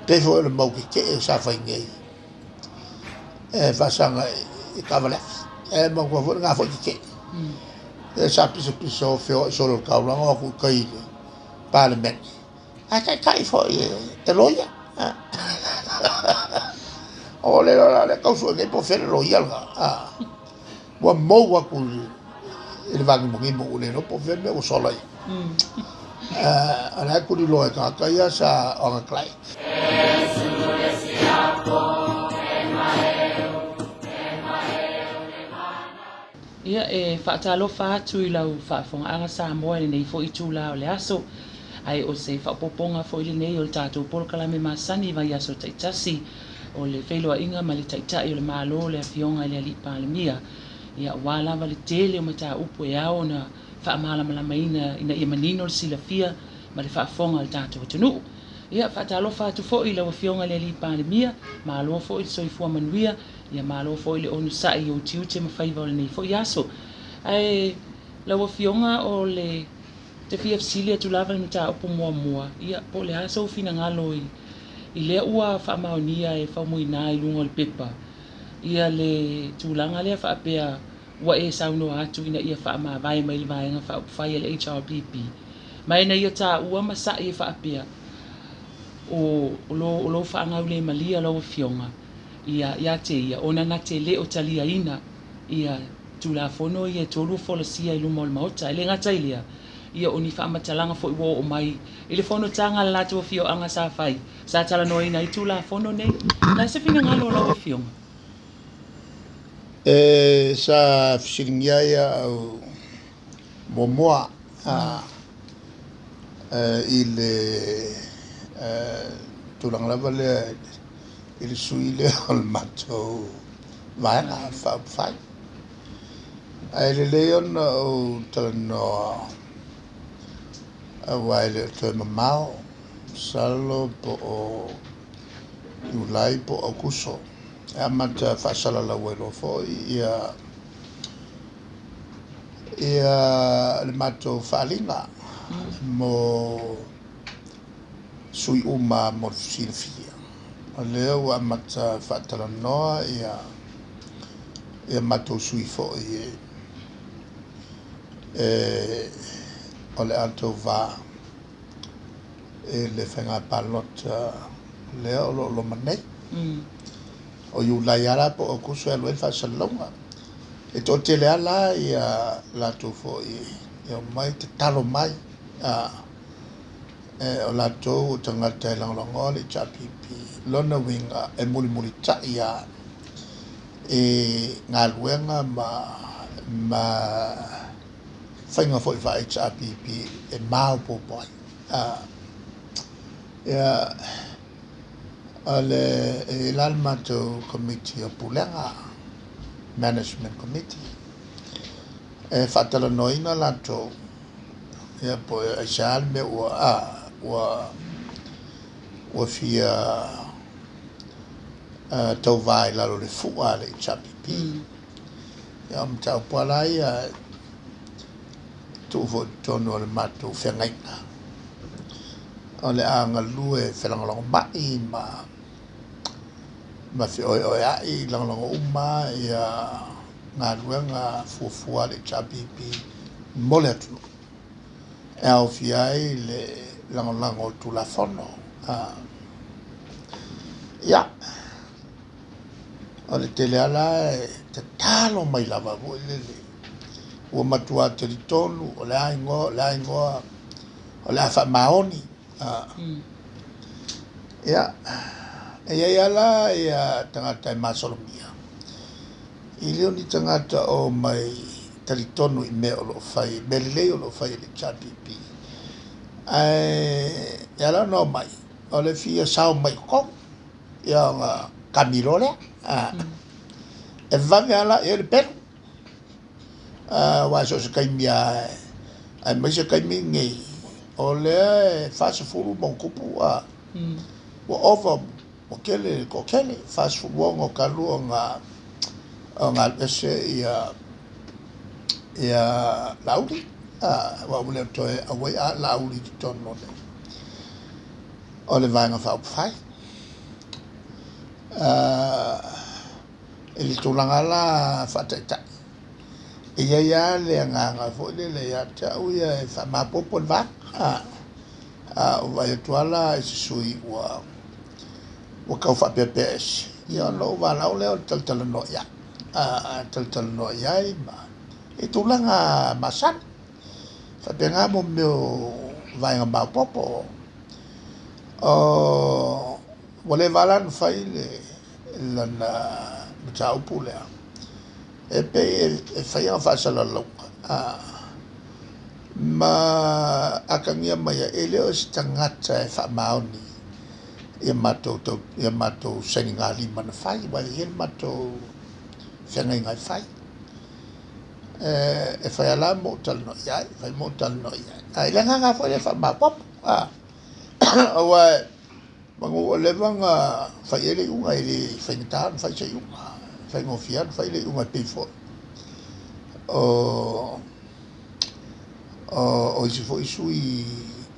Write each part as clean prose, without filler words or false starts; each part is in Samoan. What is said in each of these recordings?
Pei foi o le mau tetee sa fai nei e faasaga i taavale afi. E manatua foi lena foi tetee. E sa pisapiso o feoai solo i le taulaga o atu i tai i le Palemene. Ae taitai foi e loia. O le la le tau sue nei po o fea le loia lena. Ua mou atu i le vanimonimo ua le iloa po o fea le mea ua sola i ai. O la e tuliloa e tagata ia sa o ana client. Ia, e faatalofa atu i lau faafofogaaga Samoa i lenei foi itula o le aso, ae o se faaopoopoga foi lenei o le tatou polokalame masani i vaiaso taitasi o le feiloaiga ma le Taitai o le Malo, le Afioga i le Alii Palemia, ia aua lava le tele o mataupu e ao ona faamalamalamaina ina ia manino le silafia ma le faafofoga a le tatou atunuu. Ia, faatalofa atu foi i lau Afioga i le Alii Palemia, malo foi le soifua manuia, ia malo foi le onosai i ou tiute ma faiva o lenei foi aso. Ae lau Afioga o le te fia fesili atu lava i le mataupu muamua, ia po o le a sou finagalo i lea ua faamaonia e Faumuina i luga o le pepa, ia le tulaga lea faapea ua e saunoa atu ina ia faamavae mai le Vaega Faaupufai a le HRPP, ma ina ia taua ma sa'i e faapea o o lou faagaulemalia lau Afioga ia ia te ia ona na te le o taliaina ia Tulafono ia e tolu ua folasia i luma o le Maota. E le gata i lea, ia o ni faamatalaga foi ua oo mai i le fonotaga a le latou afioaga sa fai, sa talanoaina ai Tulafono nei. O le a se finagalo o lau Afioga? E sa fesiligia ia au muamua i le tulaga lava lea i le sui lea o le matou Vaega Faaupufai. Ae lelei ona ou talanoa aua e le o toe mamao, masalo po o Iulai po o Aukuso e amata faasalalau ai loa foi ia le matou faaaliga mo sui uma mo le silafia. O lea ua amata faatalanoa ia matou sui foi e o le a tauva i le faiga palota lea o lo o loma nei. O Iulai lava la po o Aukuso e alu ai le faasalalauga. E toatele lava la ia latou foi e omai tatalo mai o latou o tagata e lagolagoa le HRPP. Lona uiga e mulimulitai lava i galuega ma faiga foi faa-HRPP e maopoopo ai. Ia, o le, e i ai la le matou komiti o pulega, Management Committee, e faatalanoaina latou, ia po o aisea le mea ua fia tauva i lalo o le fua a le HRPP. Ia o mataupu lava la ia e tuu foi i totonu o le matou feagaiga. O le a galue felagolagomai ma feoeoeai, lagolago uma ia galuega fuafua a le HRPP mo le atunuu. E aofia ai le lagolago o le Tulafono. Ia, o le tele lava la e tatalo mai lava foi lele, ua matua talitonu o le a igoa, o le a igoa, o le a faamaoni. Ia, e i ai lava la ia tagata e masalomia, e le o ni tagata o omai talitonu i mea o lo o fai, mea lelei o lo o fai e le HRPP. Ae e ala ona omai, o le fia sao mai i totonu, ia ona kami loa lea. E vave lava la i ai le pelu. Aua so o se taimi lava, aemaise taimi nei, o lea e 40 ma ona tupu, ua ova, ua tele le toatele, 46 talu ona alu ese ia Laauli, aua ua le toe auai Laauli i totonu o le Vaega Faaupufai. I le tulaga la faataitai, e i ai lava le agaga foi lele ia te au ia e faamaopoopo le vaega. A ou vaai atu lava la i se sui usufono ua tau faapeapea ese, ia ona ou valaau lea o le talatalanoa i ai, talatalanoa i ai ma i tulaga masani. Faapena mo mea o vaega maopoopo. Ua leva la ona fai lana mataupu lea, e pei e fai ana faasalalauga ma atagia mai ai, e le o se tagata e faamaoni ia matou sainigalima na fai, aua e i ai le matou feagaiga e fai. E fai lava la ma ou talanoa i ai, fai ma ou talanoa i ai. Ae i le agaga foi lea e faamaopoopo, aua manu ua leva ona fai i ai le iuga, e le faigata ona fai se iuga, e faigofie lava ona fai le iuga e pei foi o isi foi sui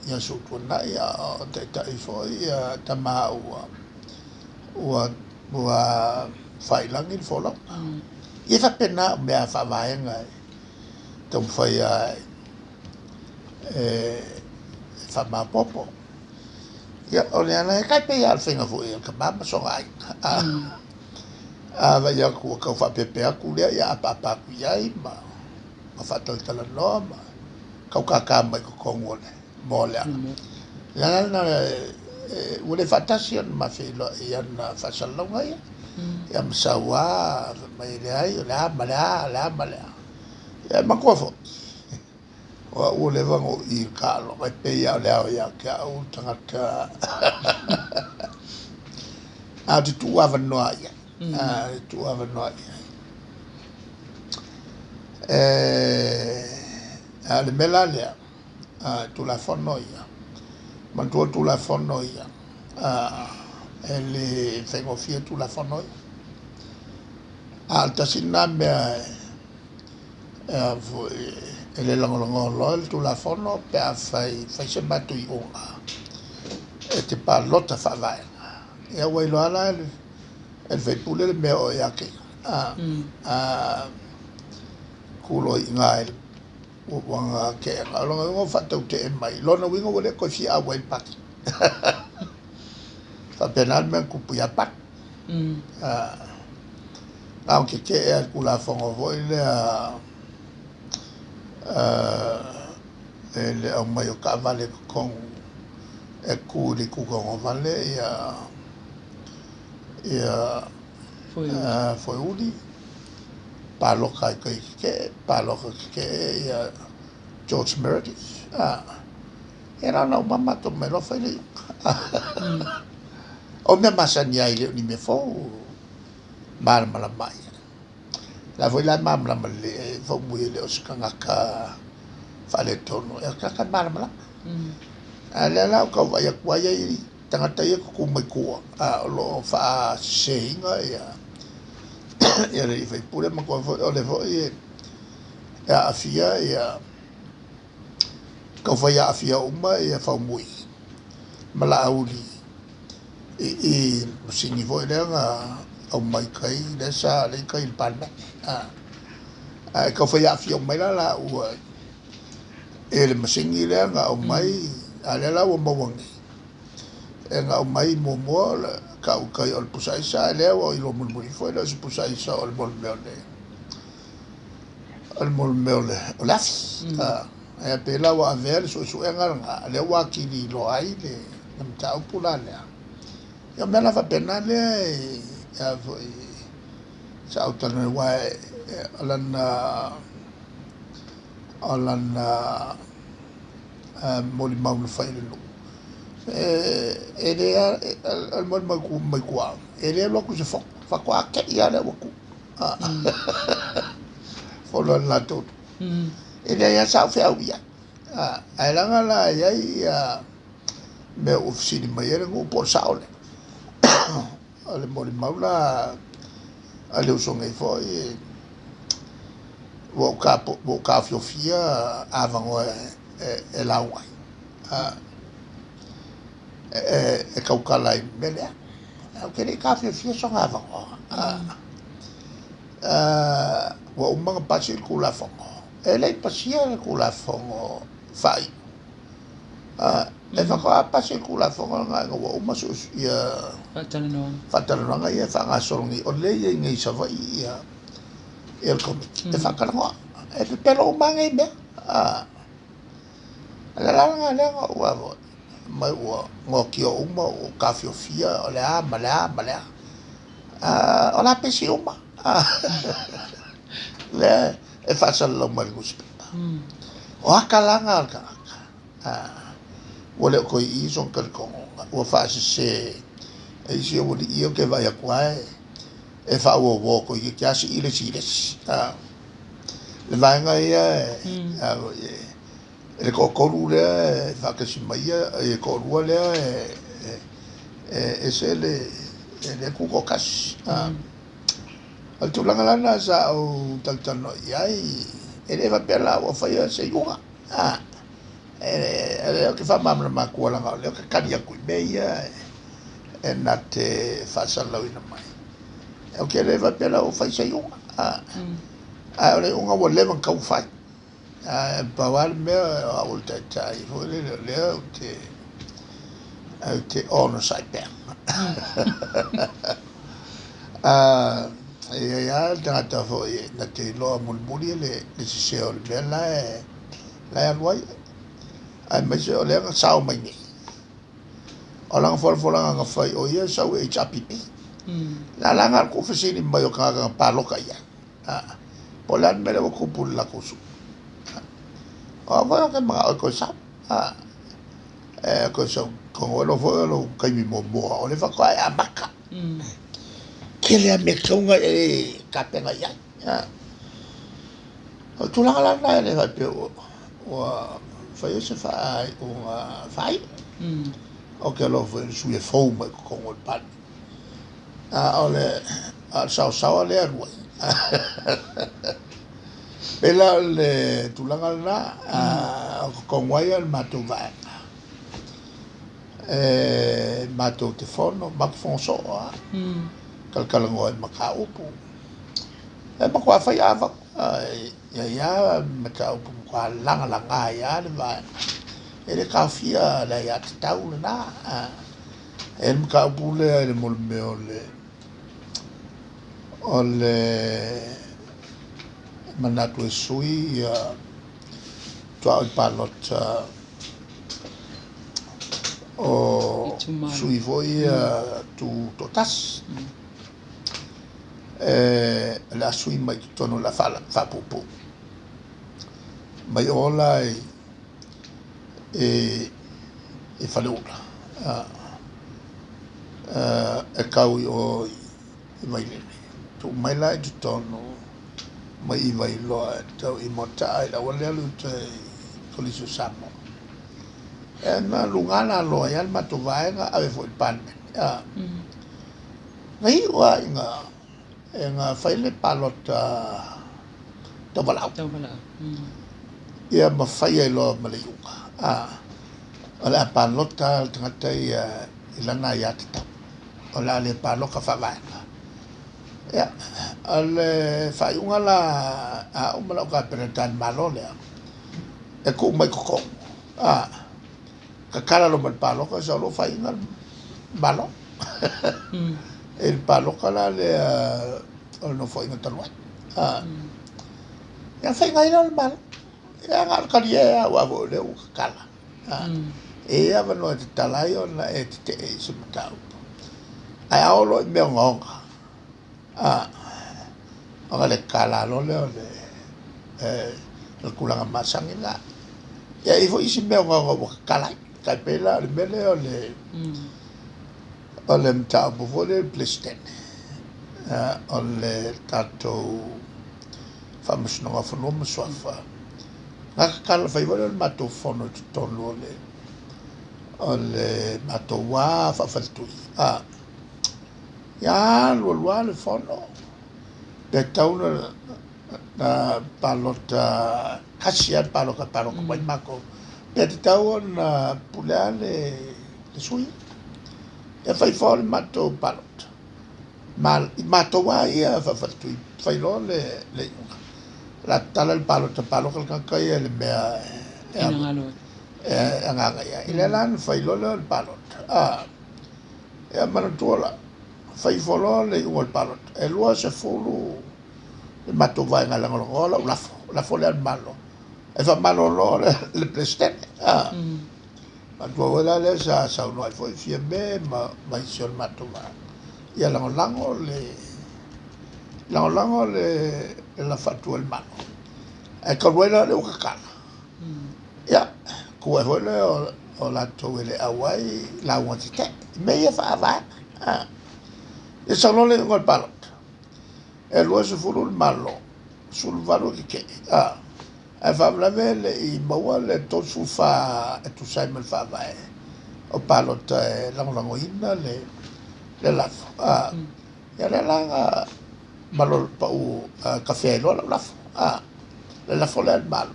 i aso ua tuanai, a o taitai foi tama ua fai i lagi le folauga. Ia e faapena o mea faavaega e taumafai lava e faamaopoopo. Ia o le ala e tai pei lava o le faiga foi a le tama ma sona aiga. A vaai atu ua tau faapeapea atu lea, ia apaapa atu i ai ma faatalatalanoa ma tau tata mai i totonu o le moa o le ala. Le ala lena ua le faatasi ona ma feiloai i ana faasalalauga ia. Ia ma sau lava fai mai e leai, o le a ma le a, o le a ma le a. Ia e manatua foi, o au ua leva ona ou i i le taaloga, e pei lava o le ao ia te au le tagata. Ae ou te tuuavanoa i ai. Tuuavanoa i ai. A o le mea la lea, Tulafono ia, manatua Tulafono ia, e le faigofie Tulafono ia. A o le tasi lena mea e le lagolagoa loa le Tulafono pe a fai se matou iuga e te palota faavaega. Ia ua iloa la e le sui usufono le mea o ia te ia. Tu loa i ina i le puapuaga keena. O lona uiga ua faatautee mai. Lona uiga ua le toe fia auai i le pati. Faapena le mea na tupu ia Patu. Na ona tetee lava i le Tulafono foi lea e le aumai o taavale i totonu e tu i le itu tauagavale ia Foeuli, palota ai tai tetee, palota tetee ia George Meredith. Ia na ona uma matou mai loa fai le iuga. O mea masani ai, le o ni mea fou, malamalama ai. La foi la e malamalama lelei ai Faumui e le o se tagata faaletonu, e o se tagata malamalama. A lea la ua tau vaai atu ai ai tagata ia tutu mai tua, o lo o faaseseina ia le sui usufono, manatua foi o le foi e aafia ia taufai aafia uma ia Faumui ma Laauli i masini foi lea na aumai tai lea sa lea i tai i le Palemene. Ae taufai aafia uma mai la laua i le masini lea na aumai, a lea la ua maua nei e na aumai muamua o le tau tai o le pusa aisa, a lea ua iloa mulimuli foi le o se pusa aisa o le mea o le mea o le afi. E pei la ua avea le suesuega lena, lea ua atili iloa ai le mataupu la lea. Ia o mea la faapena lea e foi sa ou talanoa ai, aua o lana molimau na fai i le nuu, e le o le molimau mai tua, e le alu atu i se fono, faatoa te i lava lea ua tu. Fono a le latou nuu. E leai lava sa ou feau i ai. Ae leaga la e i ai ia mea ua fesili mai ai le nuu po o le sao lea. O le molimau la a le uso nei foi, ua ou taofiofia avanoa e lauga ai, e tautala ai i le mea lea. Ou te le i taofiofia sona avanoa. Ua uma ona pasi le Tulafono. E le i pasia le Tulafono faaiu. E faatoa pasi le Tulafono lena ina ua uma ia faatalanoaga ia e faagasolo nei, o lea e i ai nei i Savaii ia le Komiti e faatalanoa. E pepelo uma lava nei mea. O le ala lena lea na ou ava mai ua noatia uma, ua taofiofia, o le a ma le a ma le a. O la pesi uma. Lea e faasalalau mai i le nusipepa. O ata la na o le tagata, ua le o toe i i sona talitonuga, ua faasese e isi aualii ia ou te vaai atu lava e faauouo toeitiiti lava sii le isi i le isi. Le vaega ia e le toatolu lea e faatasi mai ia, e toalua lea e ese le lea tutoatasi. O le tulaga la lena sa ou talatalanoa i ai, e le faapea la ua faia se iuga. O lea ou te faamalamalama atua leaga o lea ou te tali atu i mea ia e na te faasalalauina mai. Ou te le faapea la ua fai se iuga, ae o le iuga ua leva ona tatau ona fai. Ae pau lava le mea o au o le taitai foi lele o lea ou te onosai pea. E i ai lava le tagata foi na te iloa mulimuli le sese o le mea la e alu ai, aemaise o lea na sao mai nei. O lana folafolaga na fai o ia e sau i HRPP. Na ala na o le tuufesili mai o tagata na paloka i ai. Po o le a le mea lea ua tupu i le latou sui. O au foi ou te manao e toe sau. E toe sau tonu ai loa foi o lou taimi muamua o lea faatoa e amata. Tele lava mea tatau ona e tapena i ai. O le tulaga la lena e le faapea ua faia se faaiuga faaiu. Ou te alofa foi i le sui e fou mai i totonu o le Palemene. A o le saosaoa lea e alu ai. Pei la o le tulaga lena, o totonu ai le matou vaega. E matou te fono, matou te fono soo lava. Talatalanoa i mataupu. E matua fai ava, e i ai lava mataupu matua lagalaga ai lava le vaega. E le taofia le aiatatau lena. E le mataupu lea i le mea o le manatu e sui ia tuaoi palota o sui foi ia tutoatasi. E o le a sui mai totonu o le a faapuupuu. Mai o la i Faleula e tau i o i Vailele. Tuu mai la i totonu mai i Vailoa e tau i Moataa i le auala lea e alu i uta i Kolisi o Samoa. E na luga lalo ai lava le matou vaega ave foi i le Palemene. Na iu lava ina e na fai le palota tauvalaau. Ia ma fai ai loa ma le iuga. O le a palota le tagata ia i lana aiatatau. O le a le palota faavaega. Ia, o le faaiuga la a au ma lau Kapeneta i le Malo lea, e tuu mai totonu. Tatala loa ma le palota, sau loa faiga le Malo. I le palota la lea o le Nofoaiga talu ai. Ia faiga ai lea o le Malo. Ia na o le talie lava aua foi o lea ua tatala. E i ai avanoa e tatala ai ona e tetee i se mataupu. Ae a oo loa i mea ogaoga, ona le tatala loa lea o le tulaga masani lena. Ia e i ai foi isi mea ogaoga ua tatala ai. Tai pei la o le mea lea o le mataupu foi lea i le Peresetene, o le tatou Faamasinoga o Fanua ma Suafa, na tatala fai foi lea o le matou fono i totonu o le matou wā faafaletui. Ia alu alu lava le fono, pe tatau na palota tasi lava le palota e palota mai matou, pe tatau ona pule lava le sui. E fai fua le matou palota. Ma, i matou lava ia faafaletui, fai loa le, le iuga. O le a tatala le palota, paloka le tagata ia i le mea e, e, e agaga i ai. I lea la na fai loa lea o le palota. A, ia manatua la, fai ifo loa le iuga o le palota. E 20 le matou vaega e lagolagoa lau lafo, lafo lea a le Malo. E faamalolo le, le Peresetene. A, Manatua foi la lea sa saunoa ai foi Fiame ma, ma isi o le matou vaega. Ia lagolago le lagolago le, le lafo atu a le Malo. Ae talu ai la o lea ua tatala. Ia, tu ai foi lea o, o latou e le auai lauga tetee. I mea ia faa-vaega. A. Ia sau loa le iuga o le palota. E 20 le Malo, 18 e tetee. A. Ae faalavelave e le i maua le 34 e tusa ai ma le faavae o palota e lagolagoina le le lafo. A, ia lea la na malo pau kafea ai loa lau lafo. A, le lafo lea a le Malo.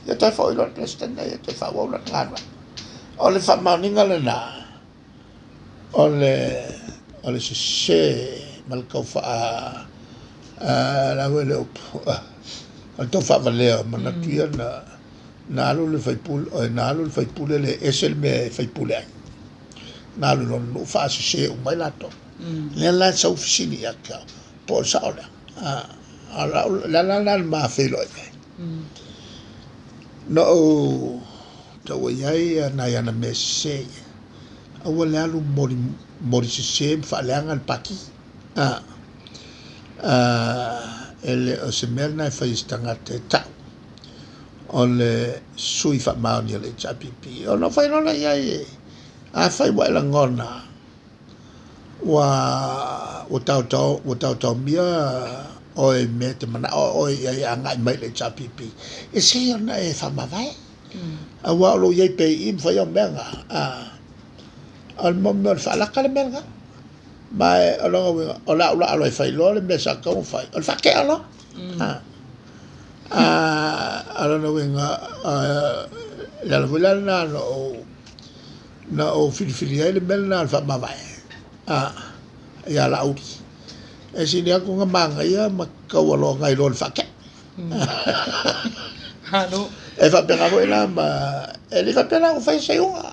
Ia toe foi loa le Peresetene ia toe faaauau lana galuega. O le faamaoniga lena o le o le sese ma le tau faa o le a foi le upu o le tau faavalea o manatu ia na na alu le faipule oi na alu le faipule lea e ese le mea e faipule ai na alu i lona nuu faasese uma ai latou. Lea la e sau fesili ia te au po o le sao lea. A o lau le ala lena na ma feiloai ai. Na ou taua i ai nai ana mea sese ia. Aua le alu moli, moli sese ma faaleaga le Pati. A, a, e le o se mea lena e fai e se tagata e ta'u o le sui faamaoni o le HRPP. Ona ou fai loa lea i ai e, afai ua e lagona ua ua taotao ua taotaomia oe i mea e te manao oe i ai e agai mai i le HRPP, e sili ona e faamavae. Aua o lou i ai pea i i ma fai au mea na. A, o le mea o le faalata le mea lena. Ma o lona uiga, o le a ou laa loa e fai loa le mea sa tatau ona fai, o le faatea loa. A, a, o lona uiga, le ala foi la lena na ou, na ou filifili ai le mea lena o le faamavae, a, ia Laauli. E sili atu ona manaia ma taualoa nai lo le faatea. Malo. E faapena foi la ma, e le faapea la ua fai se iuga.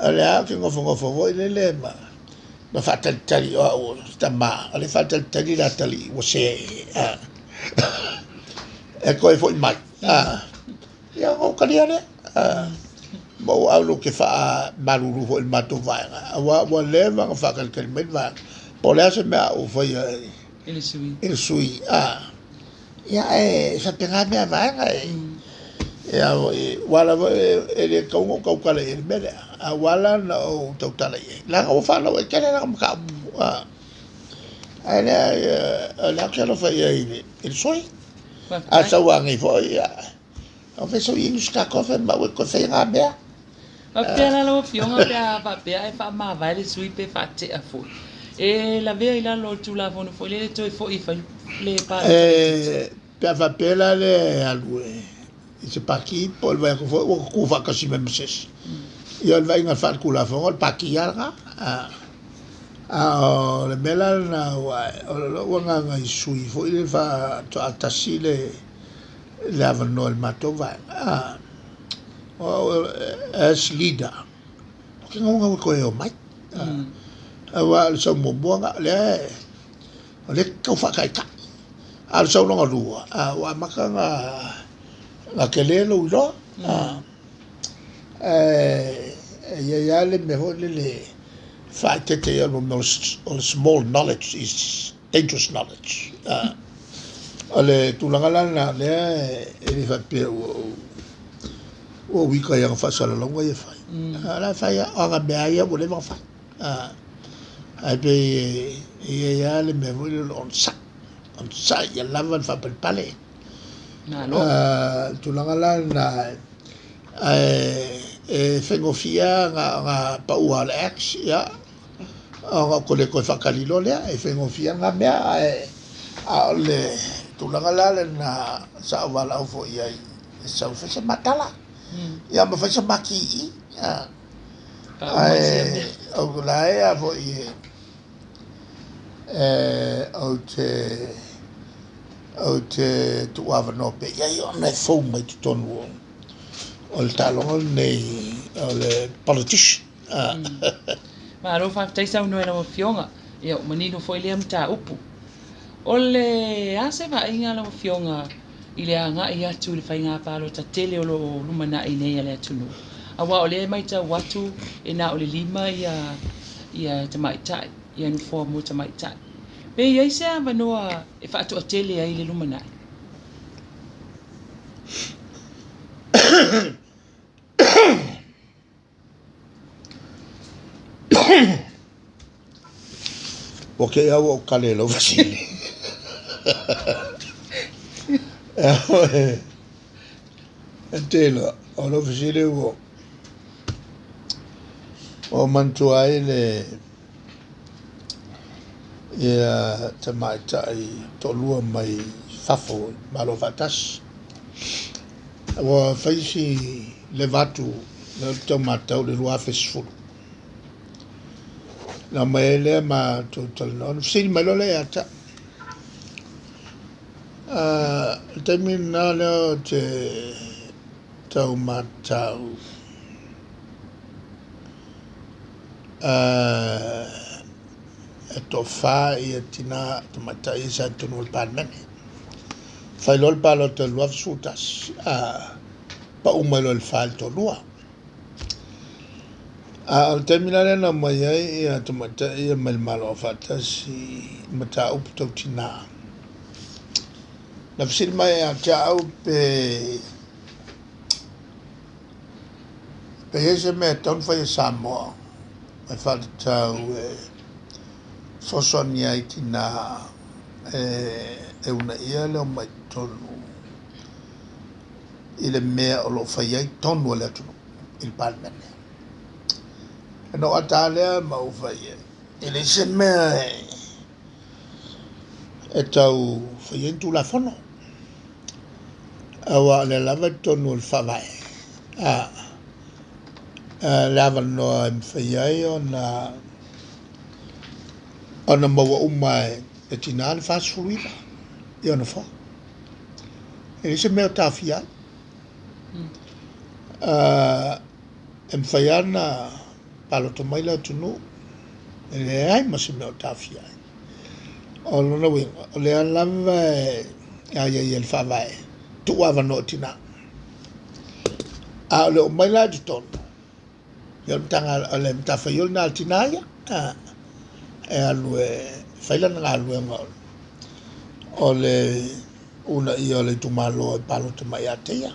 O lea ou te nofonofo foi lele ma, ma faatalitali o au o se tama, o lea e faatalitali le atalii ua se e toe foi mai. Ia ona ou talia lea. Ma ou alu ou te faamalulu foi i le matou vaega, aua ua leva ona faatalitali mai le vaega, po o le a se mea a ou faia i le sui. I le sui. Ia e faapena mea a vaega e. Ia ua ala foi e le tatau ona ou tautala i ai i le mea lea, a ua ala ona ou tautala i ai, leaga ua faalauaitele lana mataupu. Ae lea, o lea ou te alofa i ai i le sui. A sau lava nei foi, ia, o fea sau inu se tatou fai mai ua toe fai ngā mea. Faapea la lau Afioga pe a faapea ae faamavae le sui pe faatea foi. E lavea i lalo o le Tulafono foi lele toe foi e fai le palota laitiiti. E, pe a faapea la le alu e i se pati po o le vaai atu foi ua tutu faatasi mai ma se isi. Ia o le vaaiga faaletulafono o le pati lava lena. A o le mea la lena aua o lou agaga i sui foi lele faatoa tasi le le avanoa i le matou vaega. O au as leader, ou te naunau e toe omai. Aua o le sau muamua na, lea o lea e tau faataitai. A o le sau lona lua, ua amata ona na tele lou iloa. Ae e i ai lava le mea foi lele faaeteete i ai o le small knowledge is dangerous knowledge. O le tulaga la lena lea e le faapea ua ou ua ou ita i ana faasalalauga ia e fai. O la e fai lava, o ana mea lava ia ua leva ona fai. Ae pei e i ai lava le mea foi lele o le onosai, onosai ia lava le faapalepale. Malo. Le tulaga la lena ae e faigofie lava ona pau lava o le axe, ia, ona ou le toe faatali loa lea, e faigofie lava lena mea, ae a o le tulaga la lena sa ou valaau foi i ai e sau e fai se ma tala, ia ma fai se ma ki i. Ae Ou la e a foi e ou te ou te tuuavanoa pea i ai ona e fou mai totonu o le taaloga lenei o le politician. Malo faafetai saunoa i lau Afioga. Ia, ua manino foi lea mataupu. O le a se vaaiga lau Afioga i le agai atu i le faiga palota tele o lo o lumanai nei a le atunuu? Aua o lea e matau atu e na o le 5 ia tamaitai, ia nofoa mo tamaitai. Pe i ai se avanoa e faatoatele ai i le lumanai? Ua te i lava ua ou kale i lau fesili. E te iloa, o lau fesili ua ou manatua ai le ia tamaitai toalua mai fafo Malo Faatasi. Ua fai si leva atu lea ou te tau matau i le 2010. Na omai ai lea matou talanoa, ona fesili mai loa lea ia te au. O le taimi lena lea ou te tau matau e toafa tina tamaitai ia sa i totonu o le Palemene. Fai loa le palota i le 2011, pau mai loa i le fa i le toalua. A o le taimi la lea na omai ai ia tamaitai ia mai le Malo Aufaatasi i mataupu tau tinā. Na fesili mai ia te au pe i ai se mea e tatau ona fai e Samoa e faatatau e fesoasoani ai i tinā e uunaia le omai i totonu i le mea o lo o fai ai tonu a le atunuu i le Palemene. Ona ou ata lava lea ma ou fai i ai, e leai se mea e tau fai ai ni Tulafono, aua o lea lava i totonu o le Faavae le avanoa e mafai ai ona maua uma e tinā le 49 i ona foa. E leai se mea o taofia ai. E mafai lava ona palota mai le atunuu, e leai ma se mea o taofia ai. O lona uiga, o lea lava e aiaia e le Faavae, tuu avanoa i tinā. A o le oo mai la i totonu, Ia o le matafaioi lena a le tina ia, e alu e fai lana galuega o le uunaia o le itumalo e palota mai ia te ia.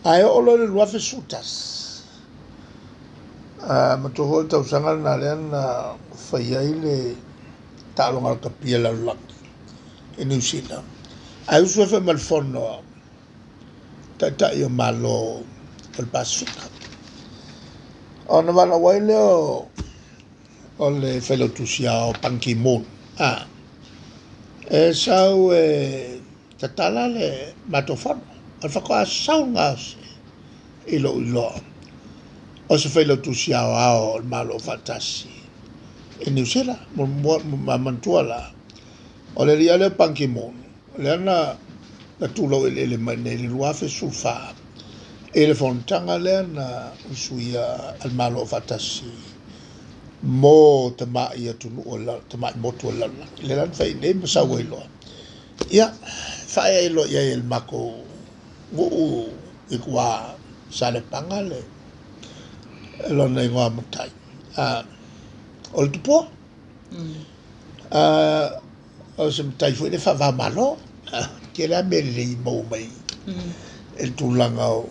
Ae oo loa i le 2011, matua foi le tausaga lena lea na fai ai le taaloga lakapi a le lalolagi i Niu Sila, ae usu ai foi ma le fono Taitai o Malo o le Pasefika. Ona valaau ai lea o le Failautusi Ao Ban Ki-moon, e sau e tatala le matou fono. O le faatoa sau lena i lou iloa o se Failautusi Aoao o le Malo Afaatasi i Niu Sila. Ma manatua la, o le alii lava lea o Ban Ki-moon, O lea na na tu laueleele mai nei i le 2014 i le fonotaga lea na usuia a le Malo Aufaatasi mo tamai atunuu o le tamai motu o le lalolagi. Lea la na fai i inei ma sau ai loa. Ia, faaeaea loa i ai e le matou nuu i tua Salepaga le lona igoa matai, o le Tupua. O se matai foi lea faava-o-Malo. Tele lava mea lelei e maua mai i le tulaga o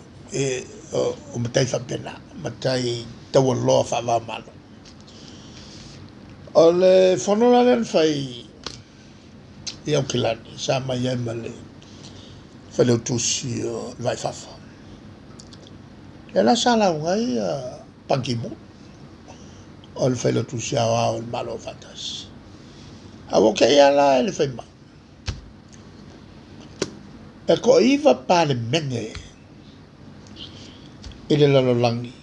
matai faapena, matai taualoa faava-o-Malo. O le fono la lea na fai i Aukilani, sa mai ai ma le Failautusi o le Vai i Fafo. Lea la sa lauga ai Ban Ki-moon, o le Failautusi Aoao o le Malo Aufaatasi. A ua te i lava la i le fai mai, e toaiva Palemene i le lalolagi.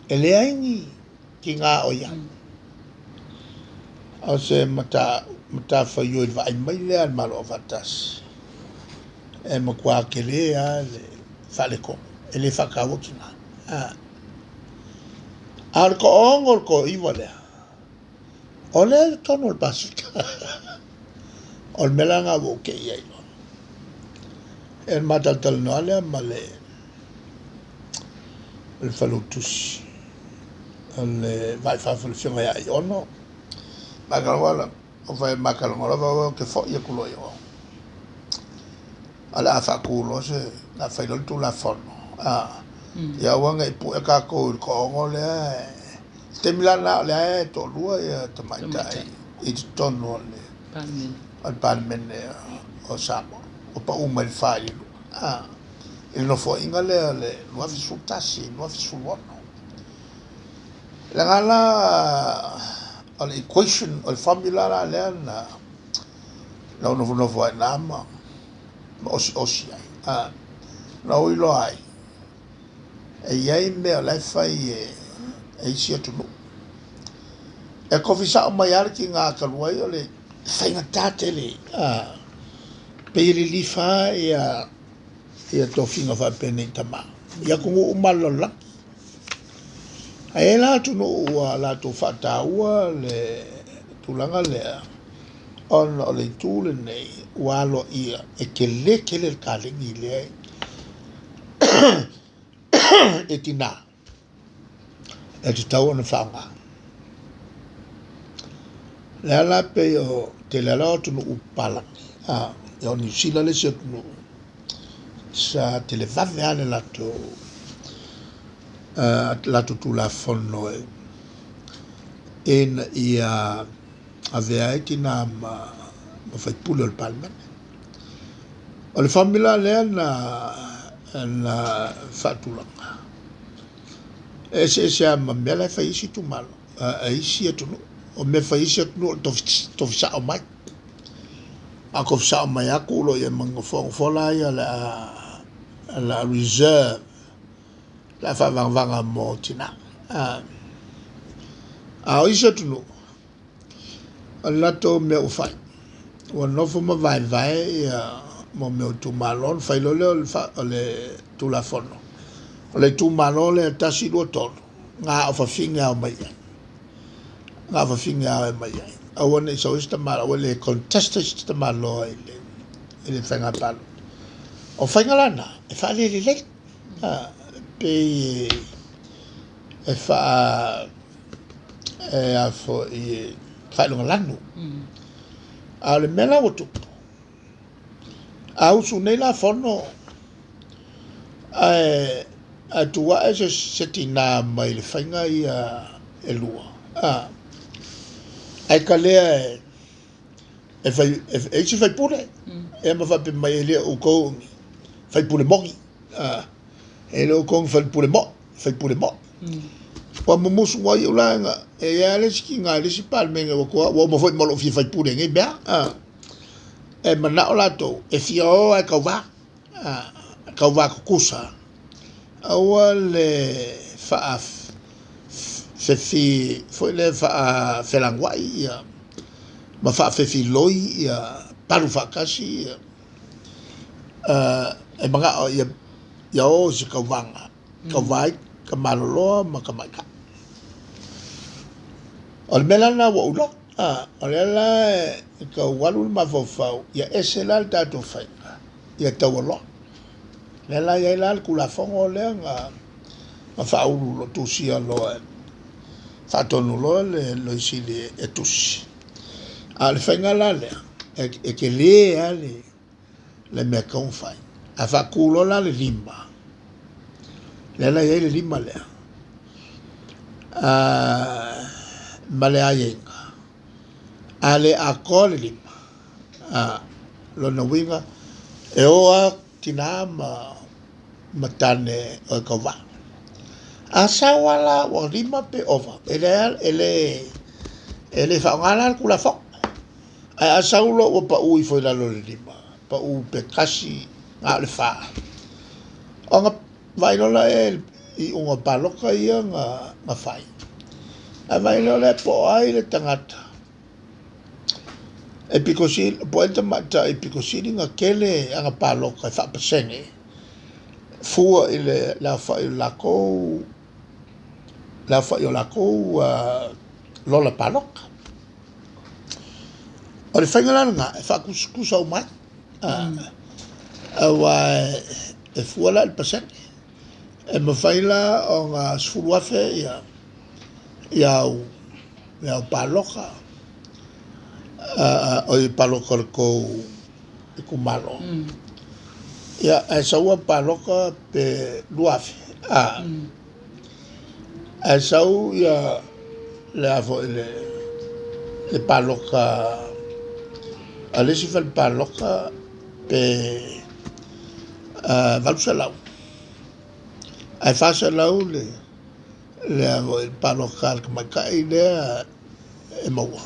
E leai ni tiga o i ai. O se matafaioi i le vaai mai lea a le Malo Aufaatasi, e matua tele lava le faaletonu, e le faataua tina. A o le toaono o le toaiva lea, o lea e i totonu o le paseta. O le mea la lena ua ou tei ai loa. E le matalatalanoa lea ma le faleutusi o le Vaa i Fafo le Afioga ia Aiono. Matalanoa lava ou te foi atu loa i o. O le a faatu loa se, o le a fai loa le Tulafono. Ia aua ne i pue tatou i le toaono lea. I le taimi la lena o lea e toalua tamaitai i totonu o le Palemene o Samoa. Ua pau mai le 4 i le 2. I le nofoaiga lea o le 2011 i le 2016. Leaga la o le equation, o le formula la lea na ou nofonofo ai i ina ma osiosi ai. Na ou iloa ai, e i ai mea o la e fai e isi atunuu. E tofi sao mai lava le tina talu ai o le faigata tele. Pei e lilifa lava ia tofiga faapenei i tama i atunuu uma o le lalolagi. Ae i ai la atunuu ua latou faataua le tulaga lea ona o le itu lenei ua aloaia e tele tele le kalegi lea e tina e tatau ona faaaoga. O le ala pei o tele lava o atunuu papalagi, o Niu Sila le isi atunuu sa televave lava le latou Tulafono ina ia avea ai tina ma faipule o le Palemene. O le formula lea na faatulaga, e eseese lava ma mea la e fai e isi itumalo, e isi atunuu. O mea e fai e isi atunuu o le tofi sao mai. A tofi sao mai lava tuu loa i ai ma le nofoa, nofoa la ia o le a reserve, o le a faavagavaga mo tina. A o isi atunuu, o le latou mea ua fai, ua nofo ma vaevae ia mo mea o itumalo, ona fai loa lea o le Tulafono. O le itumalo lea 1, 2, 3, na o fafine e omai ai. Na o fafine e omai ai. Aua ne i sau ai se tamaloa, aua le contest ai se tamaloa i le faiga palota. O faiga la na, e faalelelei. Pei e faailogalanu. A o le mea la ua tupu, a usu nei la fono, ae tu ae se tina mai le faiga ia e lua. Ae kalea e isi faipule, e ma faapea mai e le o outou ni faipule moni. E le o outou ni faipule moi, faipule moi. Ua mumusu ai iu la e i ai le isi tina i le isi Palemene ua uma foi ma lou fia faipule i nei mea. E manao latou e fia o lava e tauva, tauva tutusa. Aua le faafefi foi lea faafelanuai ia ma faafefiloi ia palu faatasi ia e manao ia o i se tauvaga, tauva ai ka maloloa ma ka tamaitai. O le mea la lena ua ou iloa, o lea la e tau alu le mafaufau, ia ese la le tatou faiga, ia taualoa. Lea la e i ai la le Tulafono lea na faaulu loa tusia loa, faatonu loa le Loia Sili e tusi. A o le faiga la lea, e tele lava le mea e tatau ona fai. A faatu loa la le 5, lea la e i ai le 5 lea, ma le aiaiga, a le atoa le 5, lona uiga, e o lava tina ma tane o e tauva. A sau lava la ua 5 pe ova, e le faaaoga la le Tulafono. Ae a sau loa ua pau ifo i lalo o le 5, pau pe 1 na o le 4, ona vaai loa la iuga o palota ia na fai, ae vaai loa lea po o ai le tagata e pito sili, po o ai le tamaitai e pito sili ona tele ana palota e faapasene fua i le aofai o latou, le aofai o latou lola palota. O le faiga la lena e faatusatusa uma ai, aua e fua la i le pasene. E mafai la ona 10,000 ia au palota, o i palota o le tou itumalo. Ia, ae sau au palota pe 2,000, ae sau ia le a foi le palota a le isi fale palota pe 800, ae 400 le a foi le palota a le tamaitai lea e maua,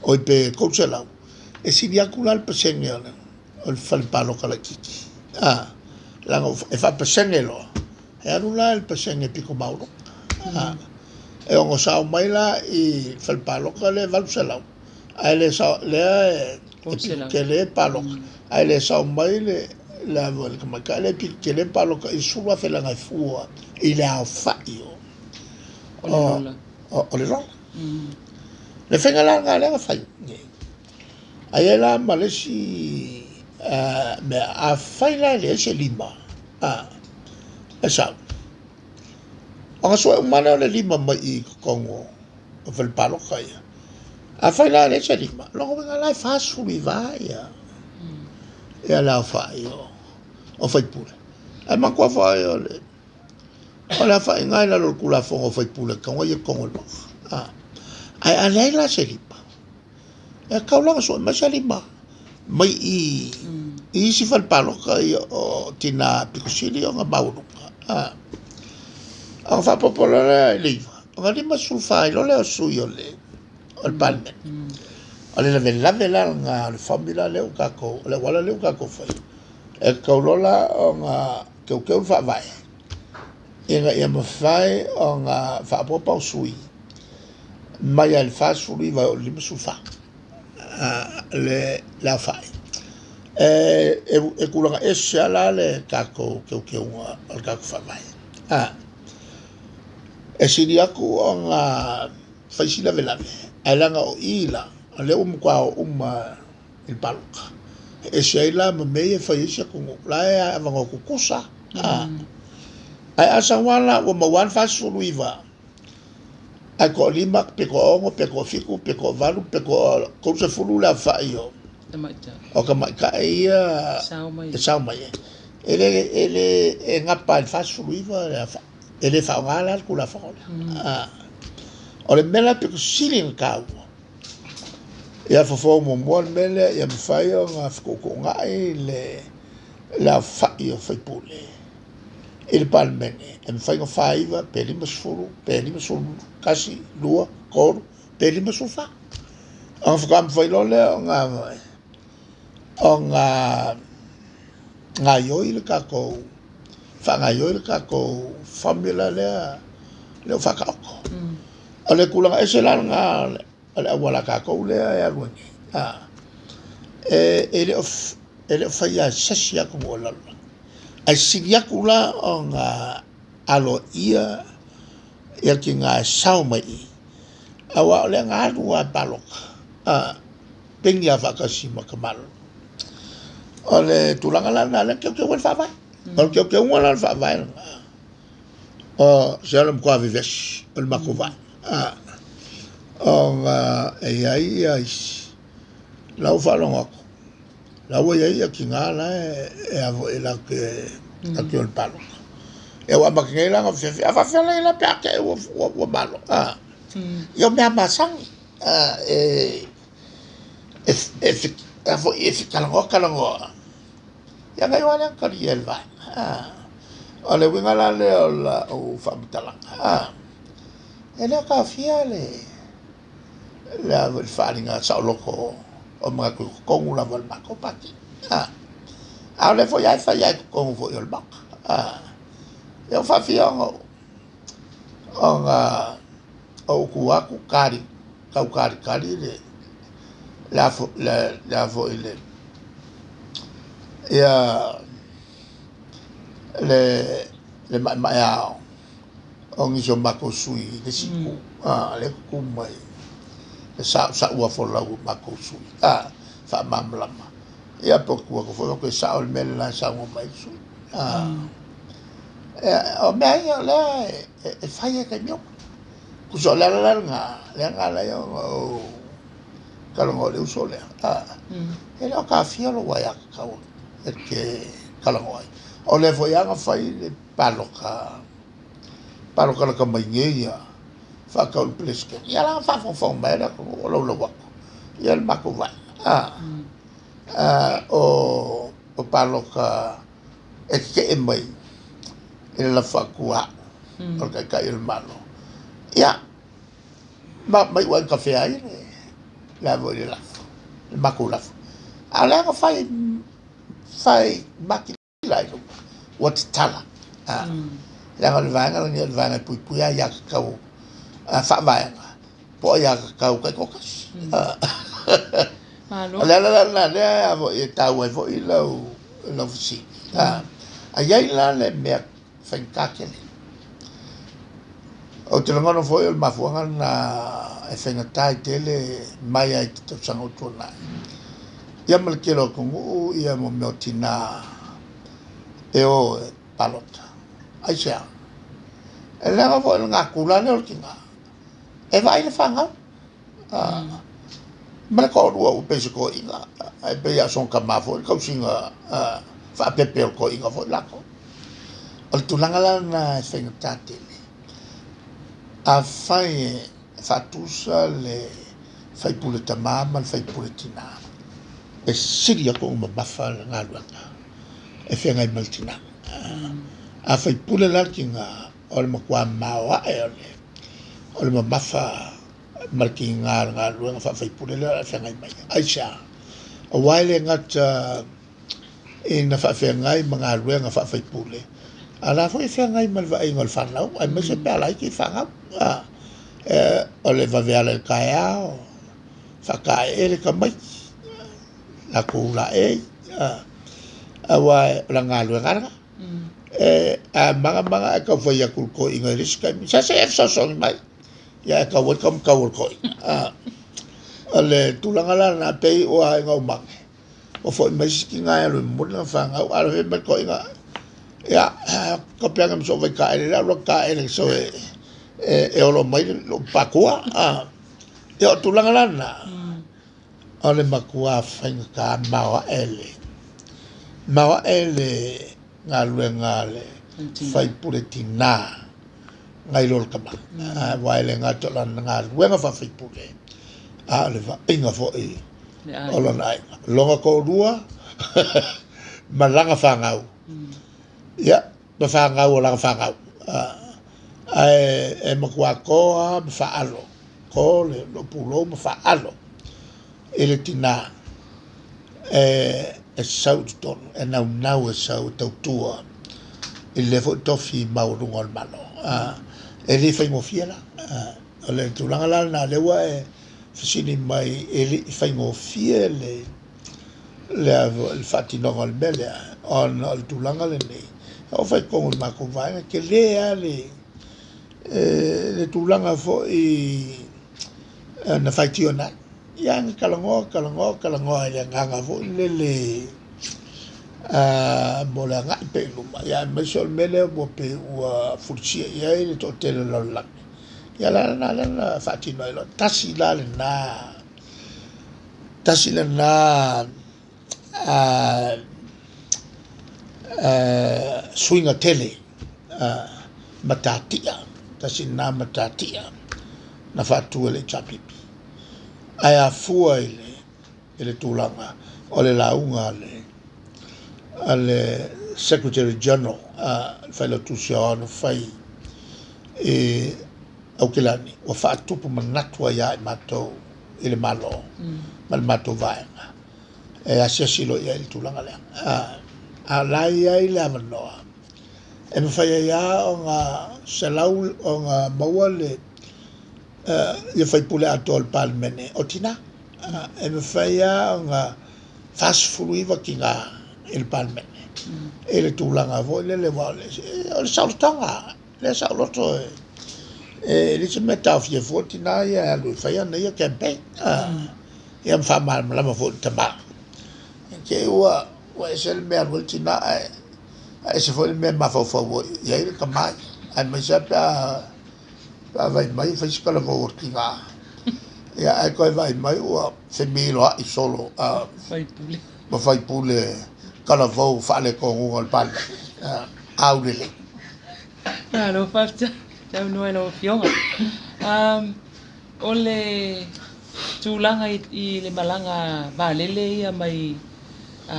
oi pe 300, e sili atu la le pasene o le fale palota laitiiti, leaga e faapasene loa, e alu la i le pasene pito maualuga. E ono sao mai la i le fale palota lea e 800, ae le sao, lea e pito tele palota, ae le sao mai le le tamaitai lea e pito tele palota i le 10,000 leaga e fua i le aofai o le lola. Le faiga la lena lea na fai nei. Ae i ai la ma le isi mea, afai la e leai se lima e sau, ona sue uma lea o le lima mai i totonu o fale palota ia. Afai la e leai se lima, lona uiga la e 49 ia le aofai o faipule. Ae manatua foi o le aofaiga i lalo o le Tulafono o faipule e tatau ona ia i totonu o le Maota. Ae a leai la se lima, e tatau la ona sue mai se lima mai i isi fale palota ia o tina pito sili ona maualuga. Ona faaopoopo loa lea i le 9, ona 54 ai loa lea o sui o le Palemene. O le lavelave la lena o le formula lea ua tatou, o le auala lea ua tatou faia. E tatau loa la ona teuteu le faavae ina ia mafai ona faaopoopo au sui mai lava i le 49 e oo i le 54 le aofai. E tulaga ese lava la le tatou teuteuga o le tatou faavae. E sili atu ona fai si lavelave, ae leaga o i la, o lea ua matua o uma i le palota. E ese ai la ma mea ia e fai ai isi atunuu, la e avanoa tutusa. Ae a sau lava la ua maua le 49, ae toalima, pe toaono, pe toafitu, pe toavalu, pe toa-30 le aofai o tamaitai ia e sao mai ai. E le e gapa i le 49 le aofai. E le faaaoga la le Tulafono lea. O le mea la pito sili ona taua, ia fofo muamua le mea lea, ia mafai ona fetuutuunai le aofai o faipule i le Palemene, e mafai ona 49 pe 50 pe 51, 2, 3 pe 54. Ona faatoa mafai loa lea ona gaoioi le tatou, faagaoioi le tatou formula lea ua faataoto. O le tulaga ese la lena o le auala a tatou lea e alu ai nei. E le o faia e se isi atunuu o le lalolagi. Ae sili atu la ona aloaia ia tina e sao mai i, aua o lea na alu lava i palota, pegi lava faatasi ma tamaloa. O le tulaga la lena lea na teuteu ai le faavae. O le teuteuga la o le faavae lena, o se ala matua vevesi o le matou vaai. Ona e i ai ia isi, la ua faalogo atu, la ua i ai ia tina la e avo i latou te o i le palota. Ia ua amata nei la ona fefe, a faafefea la ia pe a te i ua malo. Ia o mea masani, e talanoa talanoa, ia na iloa lea na talia e le vaega. O le uiga la lea o lau faamatalaga, e le o taofia le faaaliga saoloto o manatu i totonu lava o le matou pati. A o lea foi lava e fai lava i totonu foi o le Maota. Ia ua faafia ona ona ou tu atu kali tau kalikali le le a le le a foi le ia le le maemaea o nisi o matou sui i le isi itu a lea e tutu mai le saʻusaʻua folau o matou sui a faamalamalama. Ia po o tu atu foi e sao le mea lena e saunoa mai ai le sui. O mea ia o lea e fai e taimi uma. Tusa o le ala la lena, lea na ala ai ona ou talanoa i le uso lea. E le o taofia lou aiatatau e te talanoa ai. O lea foi lava na fai le palota, palota lata mai nei ia faatatau i le Peresetene. Ia la na faafogafoga mai lava le atunuu o laulau atu ia le matou vaega. O palota e tetee mai i le lafo atu a au o le Taitai o le Malo. Ia, ma ma iu lava ina tafea ai le a foi le lafo, le matou lafo. A o lea na fai fai matila ai luma, ua tatala. Leaga o le vaega lenei o le vaega e puipuia aiatatau faavaega po o aiatatau taitoatasi. Malo. O le ala la lena lea foi e taua ai foi lau lau fesili. A i ai la le mea faigata tele. Ou te lagona foi o le mafuaaga lena e faigata ai tele mai lava i te tausaga ua tuanai. Ia ma le tele o atunuu ia mo mea o tinā e o e palota. Aisea? E leaga foi o le natura lea o le tinā e vaai le fanau. Ma le toalua ua pei se toeaina, e pei lava o sona tama foi le tausiga faapepe o le toeaina foi latou. O le tulaga la lena e faigata tele. Afai e faatusa le faipule tama ma le faipule tina, e sili atu ona mamafa le galuega e feagai ma le tina. A faipule la le tina, o le matua maoae o le o le mamafa ma le tiga o le galuega faa-faipule lea o le a feagai mai. Aisea? Aua e le gata ina faafeagai ma galuega faa-faipule, a o la foi e feagai ma le vaaiga o le fanau, aemaise pe a laiti fanau. O le vave ala i le taeao, faataeee le tamaiti, latou laei, aua o lana galuega lava lena. A maga maga ae tau fai atu i le toeaina i le isi taimi, seasea e fesoasoani mai, ia ae tau ai taumatau o le toeaina. O le tulaga la lena, pei ua ina ua mage, ua foi mai isi tina e alu e momoli lana fanau, ae fai mai le toeaina, ia, tope ane ma sou vaitaele, o le a ou alu atu taele sau e olo mai lou papa. Ia o tulaga la lena, o le matua faigata maoae le maoae le galuega a le faipule tinā nai lo le tama. Aua e le gata o lana galuega faafaipule, a o le vaaiga foi o lona aiga, lona toalua ma lana fanau, ia ma fanau o lana fanau. Ae e matua to lava ma faalo, to le lou pulou ma faalo i le tinā e sau i totonu, e naunau e sau e tautua i lea foi tofi maualuga o le Malo. E le faigofie la. O le tulaga la lena lea ua e fesili mai e le i faigofie le le le faatinoga o le mea lea, ona o le tulaga lenei, e oo foi i totonu o le matou vaega, e tele lava le le tulaga foi na faitioina ai. Ia na talanoa, talanoa, talanoa i le agaga foi lele mo le agai pea i luma, ia aemaise o le mea lea ua pei ua fulisia i ai le toatele o le lalolagi. Ia o le ala lena lea na faatino ai loa. Tasi la lena, tasi lena suiga tele matatia, tasi lena matatia na faatu e le HRPP. Ae afua i le i le tulaga o le lauga a le a le Secretary General, le Failautusi Aoao na fai i Aukilani, ua faatupu manatu ai ia i matou i le Malo ma le matou vaega e asiasi loa i ai i le tulaga lea. A o la e i ai le avanoa E mafai ai lava ona 100 ona maua le ia sui usufono atoa o le Palemene o tina. E mafai lava ona 49 tina i le Palemene i le tulaga foi lele, aua o le saolotoga, lea saoloto e leai se mea e taofia fua tina ia e alu e fai ana ia campaign, ia ma faamalamalama foi i le tama. I te i ua ese le mea e alu ai le tina ae ese foi le mea e mafaufau i ai le tama ia, aemaise lava pe a vaai mai e fai se talavou a le tina, ia ae toe vaai mai ua femiloai solo ma faipule talavou faaletonuga o le Palemene. Aulelei. Malo faafetai saunoa i lau Afioga. O le tulaga i le malaga vaalele ia mai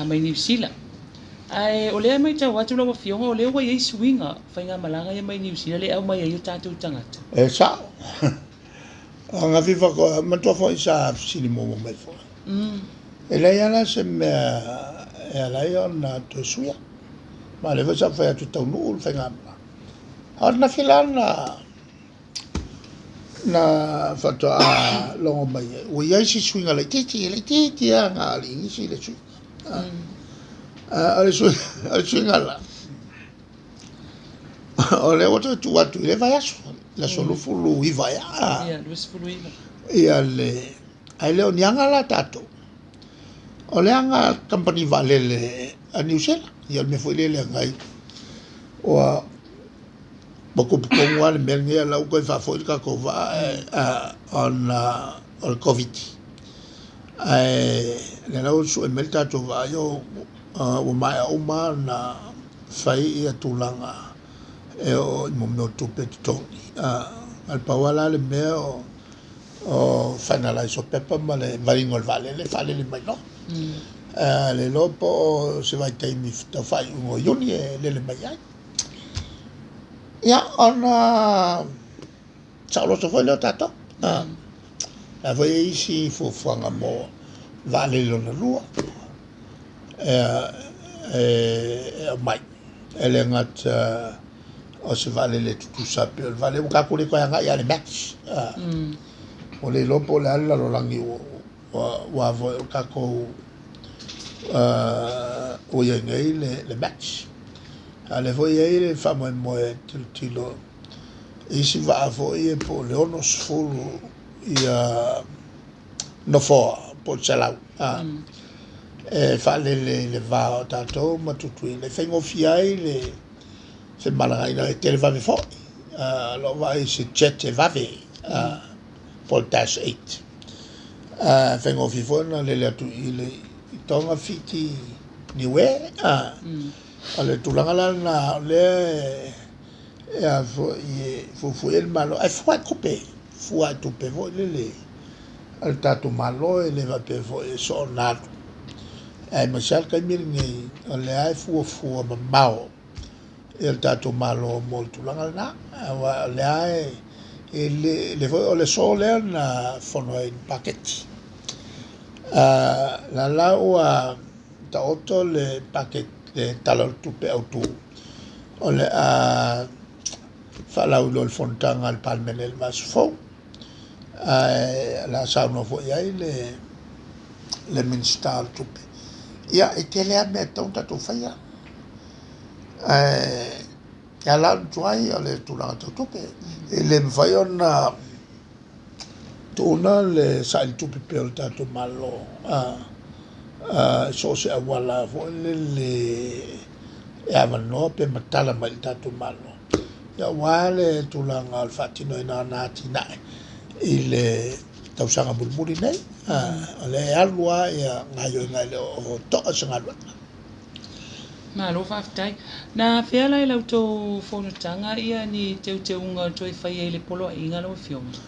mai Niu Sila. Ae o lea e matau atu lau Afioga o lea ua i ai suiga faigamalaga ia mai Niu Sila lea e aumai ai o tatou tagata. E sao. Ona fifa ko manatua foi sa fesili muamua mai foi. E leai lava la se mea e ala ai ona toe suia. Ma o lea foi sa ou fai atu e taunuu le faigamalaga. A o ananafi la na faatoa logo mai ai, ua i ai si suiga laitiiti, e laitiiti lava na o le Igisi le suiga. O le suiga la, o lea ua toe tuu atu i le vaiaso, le aso 29 ea. Ia, 29. Ia le, ae le o ni aga la tatou. O le aga a le kamupani vaalele a Niu Sila, ia o le mea foi lea e leaga ai, ua tupu tonu lava le mea lenei, a o la ua toe faafoi le tatou vaa ona o le Koviti. Ae o lea la ua sue mai le tatou vaa, ia ua maea uma ona fai ia tulaga e oo i mea o tupe totogi. Na o le pau lava la le mea o finalize o pepa ma le valiga o le vaalele, faalele mai loa. Le iloa po o se vaitaimi tau faaiuga o Iuni e lele mai ai. Ia, ona saoloto foi lea o tatou. La foi e i ai isi fuafuaga mo vaalele lona lua e aumai. E le gata o se vaalele e tutusa pei o le vaalele, ua tatou le toe agai lava i le Max. Ua le iloa po o le a le lalolagi ua foi o tatou ua i ai nei le Max. A o lea foi e i ai le faamoemoe e tilotilo i isi vaa foi po o le 60 ia nofoa po o le 100 e faalele i le va o tatou ma Tutuila e faigofie ai le femalagaina, e televave foi. O lo o vaai i se jet e vave po o le Dash 8. Faigofie foi ona lele atu i le i Tonga, Fiti, Niue. O le tulaga la lena o lea e a foi e fuafua i ai le Malo, ae fua i tupe, fua i tupe foi lele a le tatou Malo, e le faapea foi e soona alu. Aemaise lava le taimi lenei o lea e fuafua mamao ia le tatou Malo mo le tulaga lena. Aua o lea e le foi o le aso lea na fono ai i le paketi. La la ua taoto le paketi, le Tala o le Tupe Autu, o le a faalauiloa i le fonotaga a le Palemene i le vaiaso fou. Ae o le a saunoa foi i ai le Minisita o le Tupe. Ia, e tele lava mea e tatau ona tatou faia. Ae e ala ona tuai o le tulaga tau tupe. E le mafai ona tuuna le saili tupe pea o le tatou Malo so o se auala foi lele e avanoa pe matala mai i le tatou Malo. Ia, aua le tulaga o le faatinoina o na atinae i le tausaga mulimuli nei. O lea e alu lava ia gaoioiga e le o toa se galuega. Malo faafetai. Na afea la i la outou fonotaga ia ni teuteuga toe faia i le poloaiga lau Afioga?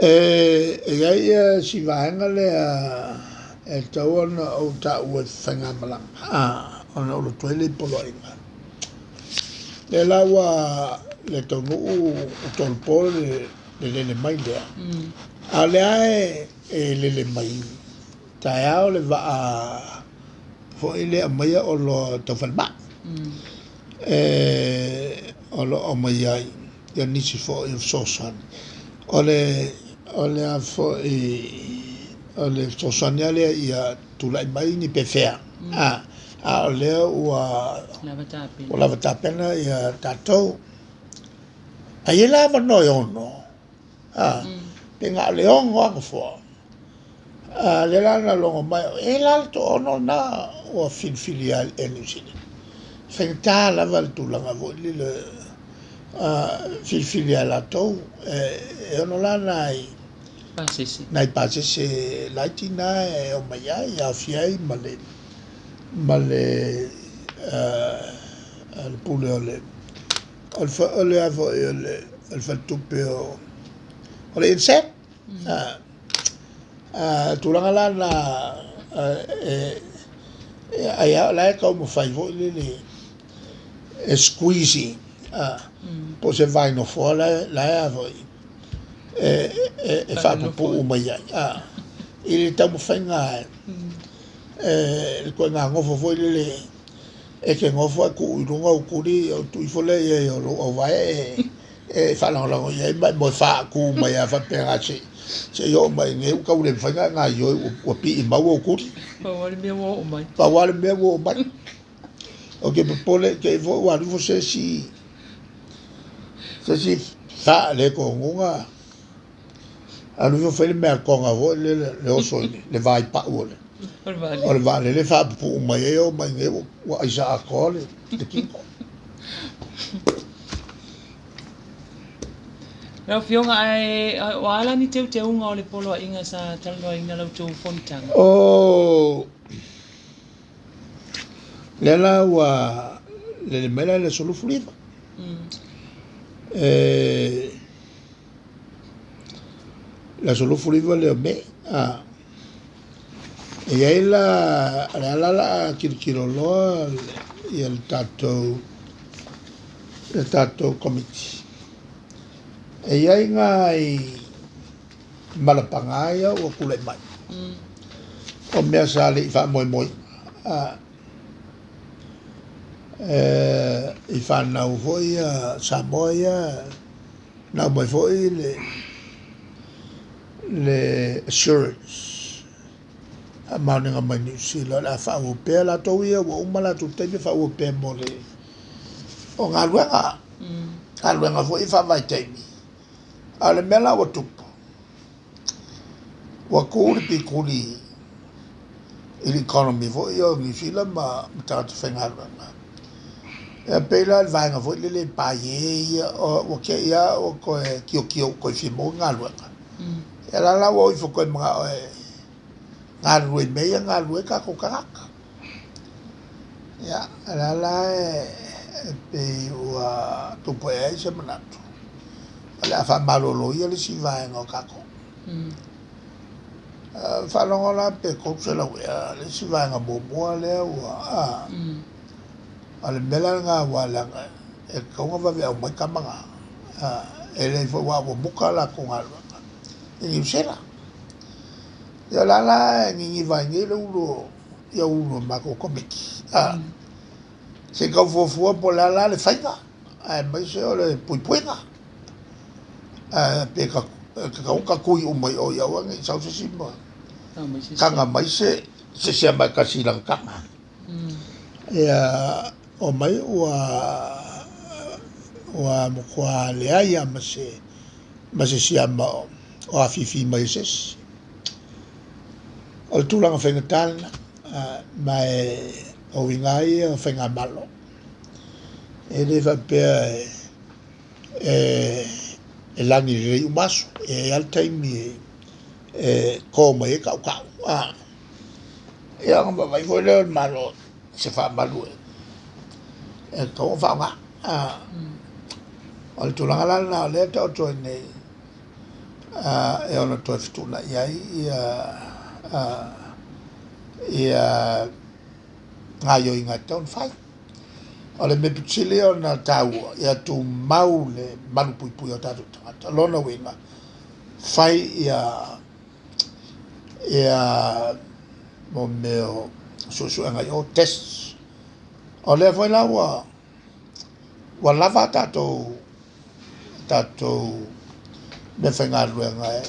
E i ai ia si vaega lea e tatau ona ou taua i faigamalaga, ona ou alu atu ai lea i poloaiga. Lea la ua le taunuu ua tolopo le lele mai lea. A o lea e lele mai taeao le vaa foi lea aumaia oloa tau falemai. E o lo o aumai ai ia nisi foi o fesoasoani. O le o le a foi o le fesoasoani lava lea ia tulai mai ni pefea, a a o lea ua lava tapena. Ua lava tapena ia tatou. Ae i ai la avanoa e 6, a, pe na o le 6 lava nofoa. A lea la na logo mai, e la le toaono lena ua filifilia e le Air New Zealand. E faigata lava le tulaga foi lele filifilia e latou. E ono la nai pasese. Nai pasese laiti na e omai ai, e aofia ai ma le le pule o le a foi o le faletupe o le ANZ. Tulaga la na e ai o la e taumafai foi lele e squeeze po o se vainofoa la e a foi e faapupuu mai ai i le taumafaiga e le ituaiga nofo foi lele e te nofo ae tuu i luga ou tuli ou tuu ifo lea i ai o lou auvae e faalagolago i ai ma e moe faatu mai a faapena se i oo mai nei ua tau le mafai ona e gaoioi ua pii mau ou tuli. Pau lava le mea ua oo mai. Pau lava le mea ua oo mai. Ou te popole te i foi ua alu ifo se isi faaletonuga alu ifo fai le mea toga foi lele le oso i le vaipau o le O le vaalele. O le vaalele faapupuu mai ai oo mai nei ua aisa atoa le tino. Lau Afioga, ae o a la ni teuteuga o le poloaiga sa talanoaina la outou fonotaga? O lea la ua lele mai la le aso 29. E le aso 29 lea o Me. A e i ai la o le ala la a tilotilo loa ia le tatou komiti. E i ai nai malapaga ia ua tulai mai. O mea sa le i faamoemoe a i fanau foi ia Samoa ia na aumai foi le assurance faamaoniga mai Niu Sila o le a faaauau pea latou ia ua uma latou taimi e faaauau pea mo le o galuega galuega foi e faavaitaimi. A o le mea la ua tupu, ua tu le pituli i le economy foi o Niu Sila ma tagata faigaluega. E pei la le vaega foi lele paie ia ua te i lava ua toe tiotio ua toe fia maua ni galuega. Ia la ua o ifo toe manao e galulue i mea ia e galulue ai tatou tagata. Ia, o le la e pei ua tupu ai se manatu, o le a faamalolo ia le isi vaega o tatou. Faalogo la pe 300 ea le isi vaega muamua lea ua o le mea la lena aua leaga e tatau ona vave aumai tama na. E le foi aua ua muta latou galuega i Niu Sila. Ia o la la e niniva ai nei le ulu ia ulu o le matou komiti. Se i tau fuafua po o le a la le faiga aemaise o le puipuiga. Pe tatau ona tatui uma i o ia aua ne i sau se isi ma taga mai se siama e tasi i lana taga. Ia o mai ua matua leai lava ma se siama o afifi mai e se isi. O le tulaga faigata lena, ma o uiga lava ia o faigamalo. E le faapea e lagi lelei uma aso. E i ai lava le taimi e to mai ai tautau. Ia ona vaavaai foi lea o le Malo i se faamalu e tatau ona faaaoga. O le tulaga la lena o lea e taoto ai nei e ono toe fetuunai ai ia gaoioiga e tatau ona fai. O le mea pito sili ona taua, ia tumau le malupuipuia o tatou tagata. O lona uiga, fai ia mo mea o suesuega i o tests. O lea foi la ua Ua lava a tatou tatou meafaigaluega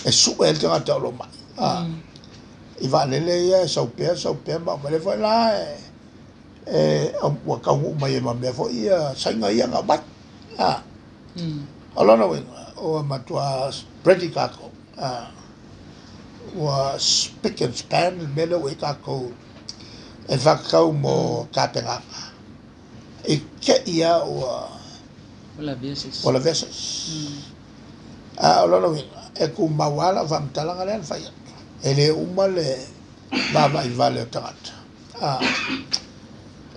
e sue ai le tagata o lo o mai. I vaalele ia e sau pea sau pea ma aumai. O lea foi la e ua taunuu mai ai ma mea foi ia Saina ia na aumai. O lona uiga, ua matua ready tatou. Ua spick and span le mea lea ua i ai tatou e faatatau mo tapenaga. I te i lava ua lavea se isi. Ua lavea se isi. A o lona uiga, e tumau lava lau faamatalaga lea na fai atu. E le uma le vaavaai vale o tagata.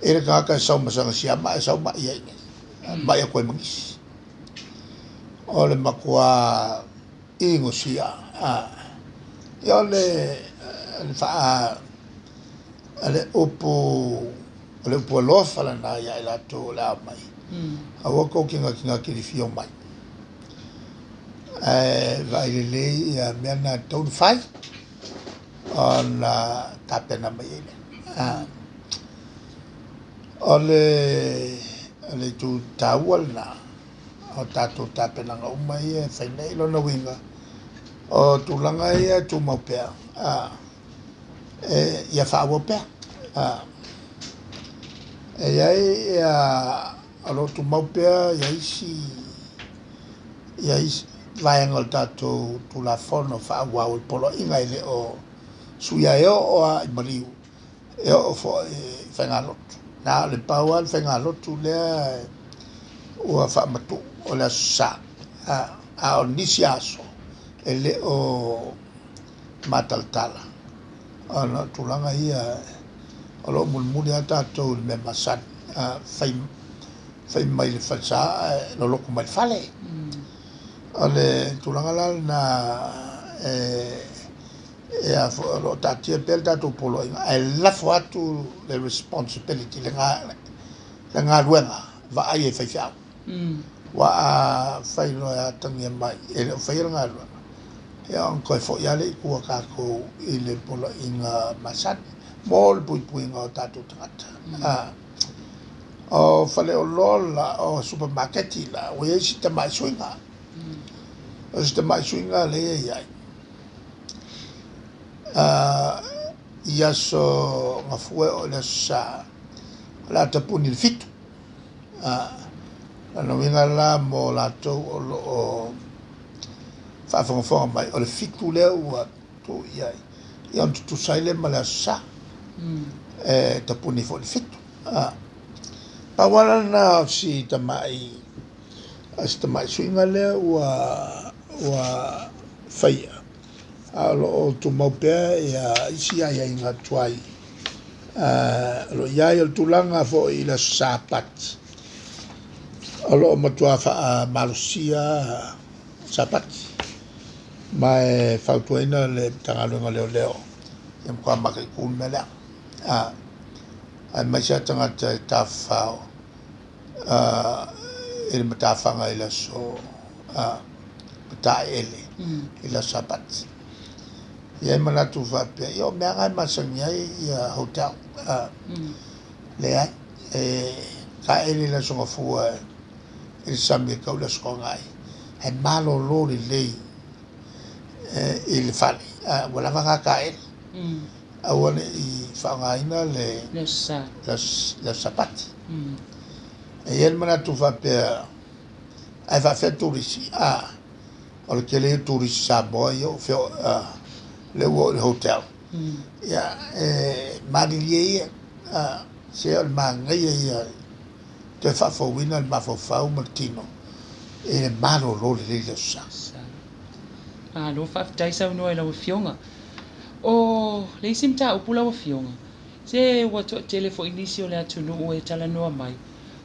E i ai le tagata e sau ma sana siama ae sau mai ai i inei, mai atu ai ma nisi. O le matua inosia, ia o le faa, le upu, o le upu alofa lena ia i latou o le a omai. Aua tou te natinati i le fia omai. Ae vaai lelei ia mea na e tatau ona fai ona tapena mai ai lea. O le itu taua lena o tatou tapenaga uma ia e fai nei. Lona uiga, o tulaga ia e tumau pea, ia faaauau pea. E i ai ia, o lo o tumau pea ia isi vaega o le tatou Tulafono faaauau i poloaiga e le o suia e oo lava i maliu, e oo foi i faigalotu. Na o le pau lava le faigalotu lea ua faamatuu o le Aso Sa, a o nisi aso e le o matalatala ona o tulaga ia o lo o mulimuli lava tatou i le mea masani, fai mai le falesa ae loloto mai le fale. O le tulaga la lena e o lo o taatia pea le tatou poloaiga ae lafo atu le responsibility, le galuega vaai e faifeau. Ua a fai loa e atagia mai e le o faia le galuega, ia ona toe foi lava lea i tua tatou i le poloaiga masani mo le puipuiga o tatou tagata. O faleoloa la, o supamaketi la, ua i ai si tamai suiga. O si tamai suiga lea e i ai, i aso Gafua e oo i le Aso Sa, o le a tapuni i le 7. Lona uiga la mo latou o lo o faafogafoga mai, o le 7 lea ua tuu i ai, ia ona tutusa ai lea ma le Aso Sa, e tapuni foi i le 7. Pau lava lena o si tamai suiga lea ua faia, a o lo o tumau pea ia isi aiaiga tuai o lo o i ai. O le tulaga foi i le Aso Sapati, o lo o matua faamalosia Sapati, ma e fautuaina le Matagaluega o Leoleo ia matua mataitu le mea lea. Aemaise lava tagata e tafafao i le matafaga i le aso mataele i le Aso Sapati. E i ai manatu faapea, ia o mea na e masani ai ia hotel. Leai, e taele i le Aso Gafua i le sami e tau i le Aso Toonai, e malolo lelei i le fale, ua lava na taele. Aua ne i faaaogaina le Aso Sapati. E i ai le manatu faapea, ae faafefea turisi, o le tele ia o turisi Samoa ia lea ua oo i le hotel. Ia, e malilie ia, se o le manaia ia toe faafouina le mafaufau ma le tino i le malolo lelei i le Aso Sa. Malo faafetai saunoa i lau Afioga. O le isi mataupu lau Afioga, se ua toatele foi nisi o le atunuu e talanoa mai,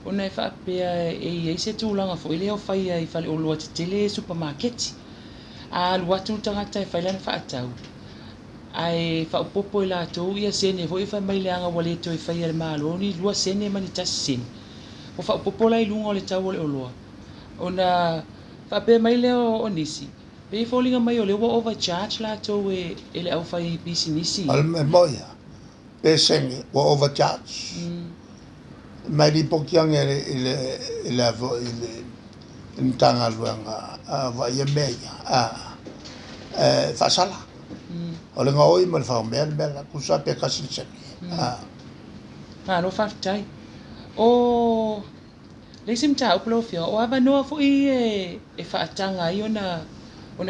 ona e faapea e i ai se tulaga foi lea o faia i faleoloa tetele supamaketi. A alu atu le tagata e fai lana faatau, ae faaopoopo i latou ia sene foi fai mai leaga ua le toe faia e le Malo ni 2 sene ma ni 1 sene. Ua faaopoopo la i luga o le tau o le oloa. Ona faapea mai lea o nisi, pei e foliga mai o lea ua overcharge latou e le aufai pisinisi. O le mea moi ia, pe sene ua overcharge. Ma e lipoti ane i le i le foi i le Matagaluega vaaia mea ia, e faasala. O le gaoi ma le faomea le mea la, tusa pe 1 sene. Malo faafetai. O le isi mataupu lau Afioga, o avanoa foi e faataga ai ona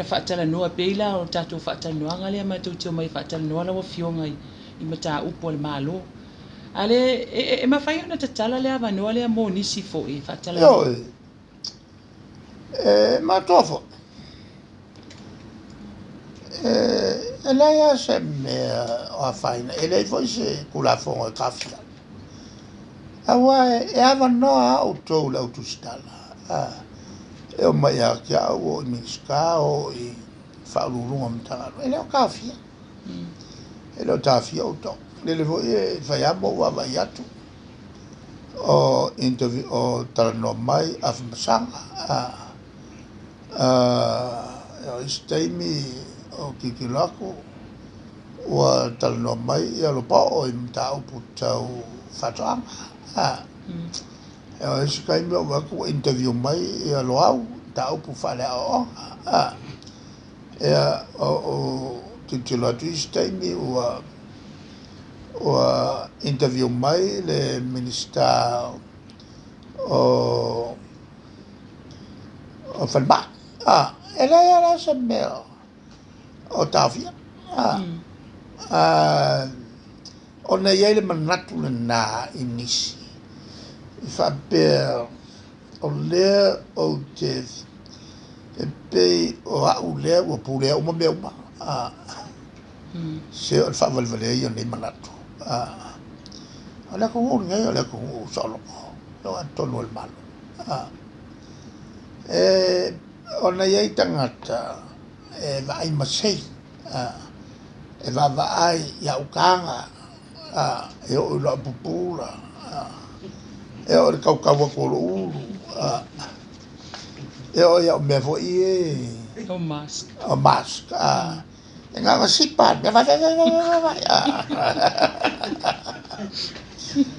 faatalanoa, pei la o le tatou faatalanoaga lea matou te omai e faatalanoa lau Afioga i mataupu a le Malo. A le e mafai ona tatala le avanoa lea mo nisi foi e faatalanoa? Ioe, e matoa foi. E leai lava se mea o afaina, e leai foi se Tulafono e taofia ai. Aua e avanoa lava outou le au tusitala, e omai ia te au, o i Minisita, o i Faauluuluga o Matagaluega, e le o taofia. E le o taofia outou. Lele foi e fai lava ma ou vaavaai atu, o interview, o talanoa mai Afamasaga, o isi taimi o tilotilo atu ua talanoa mai ia Lopao i mataupu tau faatoaga. O isi taimi o vaai atu ua interview mai ia Loau, mataupu faale-aoaoga. Ia, o tilotilo atu isi taimi ua interview mai le Minisita o Falemai. E leai lava la se mea o taofia. Ona e i ai le manatu lena i nisi, e faapea o lea ou te e pei o au lea ua pulea uma mea uma. Se o le faavalevalea ia o nei manatu. O le atunuu lenei o le atunuu saoloto, e o atoatonu o le Malo. Ona e i ai tagata e vaai masei, e vaavaai i au taga, e oo i lau pupula, e oo i le tautau atu o lou ulu, e oo i au mea foi e O mask. O mask. E na ona sipa lava, vai vai vai vai vai.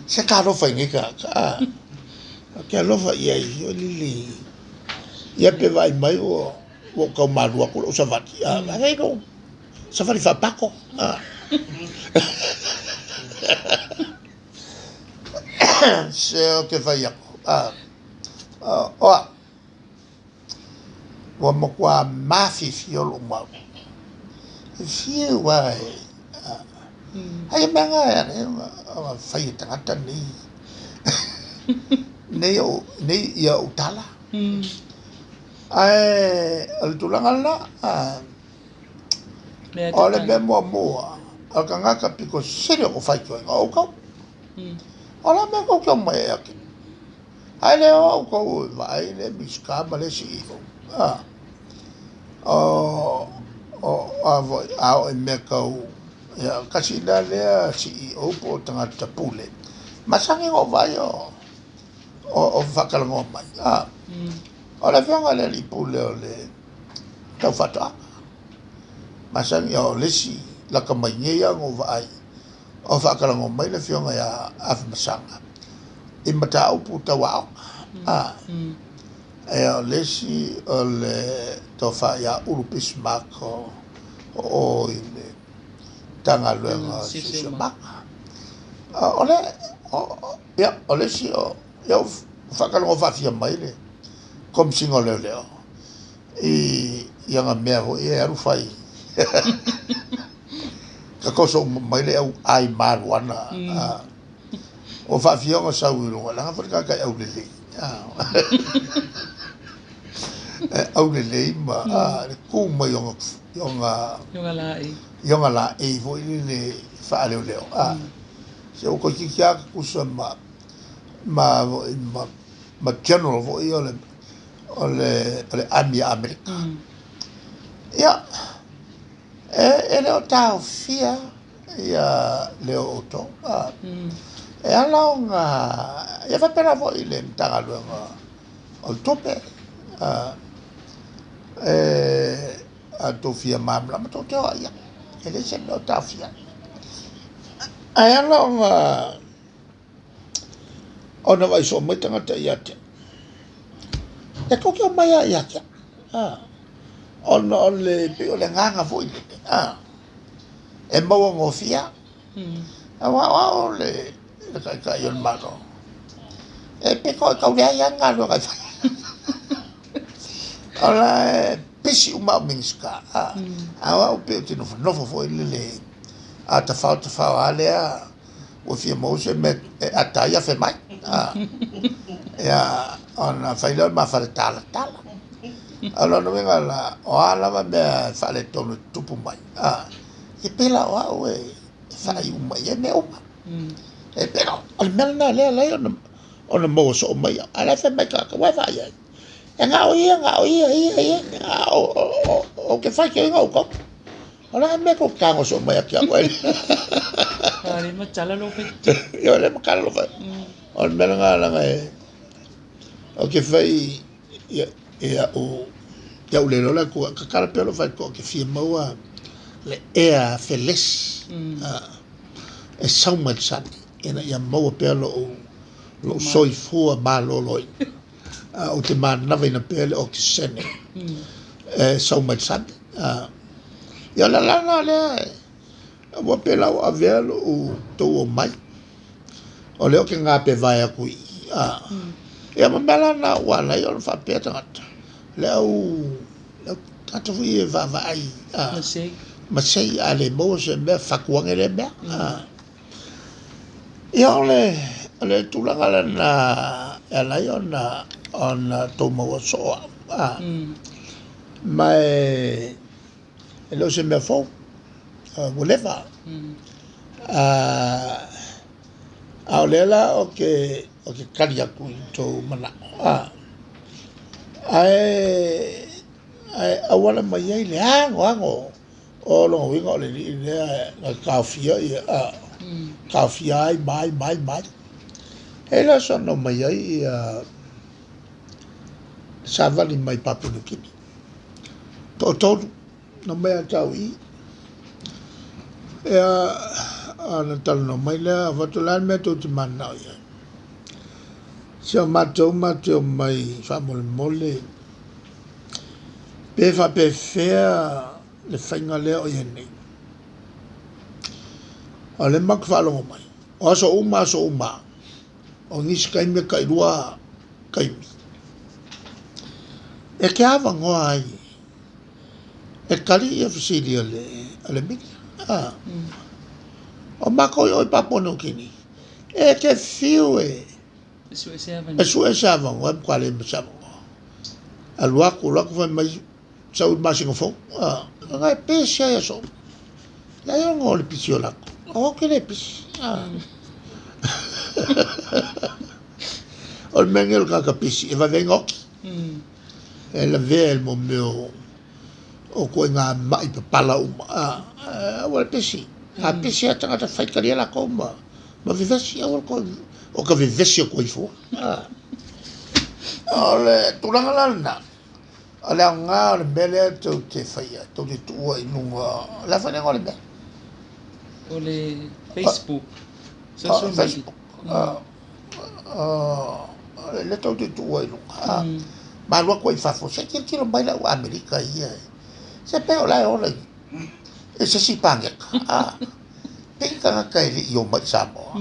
Se talofa i nei tagata, ou te alofa i ai, o lili. Ia pe vaai mai ua ou tau malu atu lou savali, vai lou savali faapato. Se ou te fai atu, o au, ua matua mafiafia lou mau. E fiu lava e, ai mea na e ala ai ona fai e tagata nei, nei ia ou tala. Ae o le tulaga lena, Mea o le tatala. Mea muamua, o le tagata pito sili ona faitioina o outou. O le a mea tou te omai ai ia te au? Ae le o outou e vaai le Minisita ma le CEO. O a foi, a oo i mea tau, ia, tasi la lea CEO po o tagata pule, masani ona ou vaai o faatalanoa mai. O le afioga i le alii pule o le tau faatoaga. Masani, o le isi lata mai nei lava ona ou vaai o faatalanoa mai le afioga ia Afamasaga i mataupu tau aoga. E o le isi o le tofa ia Ulu Bismarck o o i le Matagaluega o Siosiomaga. O le, ia, o le isi o, ia, ua faatalanoa faafia mai le Komesina o Leoleo i ana mea foi e alu fai. Tatoso uma mai le au ai marijuana. Ua faafia ona sau i luga, leaga foi le tagata e aulelei. E aulelei ma le tu mai o ona I ona laei. I ona laei foi lele faaleoleo. Se ua toeitiiti lava tutusa ma foi ma general foi o le Army a Amerika. Ia, e le o taofia ia le o outou. E ala ona, ia faapena foi le Matagaluega o le Tupe, e a outou fia malamalama tou te o ai ai. E leai se mea o taofia ai. Ae ala ona Ona vaai soo mai tagata ia te au. E tou te omai lava ia te au, ona o le pei o le agaga foi lele, e maua gofie au. Aua o au o le taitai o le Malo, e pito e tau leai lava ni galuega e fai. O la e pisi uma au Minisita, a o au pei ou te nofonofo foi lele, a tafao tafao lava lea ua fia maua se mea e ata ai afe mai. Ia, ona fai lea o le ma faletalatala. O lona uiga la, o a lava mea e faaletonu e tutupu mai, e pei la o au e faaiu mai ai mea uma. E pei la o le mea lena lea e ala ai ona maua soo mai au. A o la e fai mai tagata, ua e vaai ai? E na o ia, na o ia, ia, ia, ou te faitioina outou. O le a mea tou te tago soo mai ia te au ai? A le matala lou faitio. Ia, o le matala lou faitio. O le mea lena leaga e, ou te fai ia ou le iloa la e tatala pea lou faitotoa ou te fia maua le ea felesi e sau mai le sami ina ia maua pea lou soifua maloloina. Ou te manavaina pea le okesene e sau mai le sami. Ia o le ala lena lea ua pei la ua avea lou tou omai, o lea ou te gapevae atu i i. Ia ma mea la na ua ala ai ona faapea tagata, le au tagata foi e vaavaai masei, a le maua se mea, fatu ane lea mea. Ia o le tulaga lena e ala ai ona tou maua soo au, ma e le o se mea fou, ua leva. A o lea la ou te tali atu i tou manao, ae auala mai ai le anoano O lona uiga o le alii lea na taofia ia, taofia ai ma ai ma ai ma ai. E i ai le aso na omai ai ia savali mai Papua New Guinea. Toatolu na omai ia te au i i. Ia, ona talanoa mai lea, fai atu, o le a le mea tou te mananao i ai? Se o matou matou te omai faamolemole Pe faapefea le faiga lea o i ai nei? O lea matou te faalogo mai, o aso uma aso uma, o nisi taimi e tailua taimi, e te avanoa ai e tali ia fesili a le media. O matou i o i Papua New Guinea, e te fiu e E sue se avanoa, e matua leai ma se avanoa. Alu atu, alu atu, fai mai, sau i le masina fou. Na e pesi ai aso uma. Leai ona o le pisi o latou. O au te le pisi. O le mea lenei o le tagata pisi, e vave ai ona oti. E lavea i le mea o ituaiga mai papala uma. Aua le pesi. A pesi lava tagata, faitalia latou ma Ma vevesi, aua le toe, o ka vevesi atu ai fua. O le tulaga la lena, o le aoga o le mea lea tou te faia, tou te tuua i luga, o le a foi le igoa o le mea? O le Facebook, social media. Facebook. O lea tou te tuua i luga. Ma alu atu ai i fafo, se i tilotilo mai le au Amerika ia, se pei o la e ola i se isi paneta. Pei tagata e le i omai i Samoa,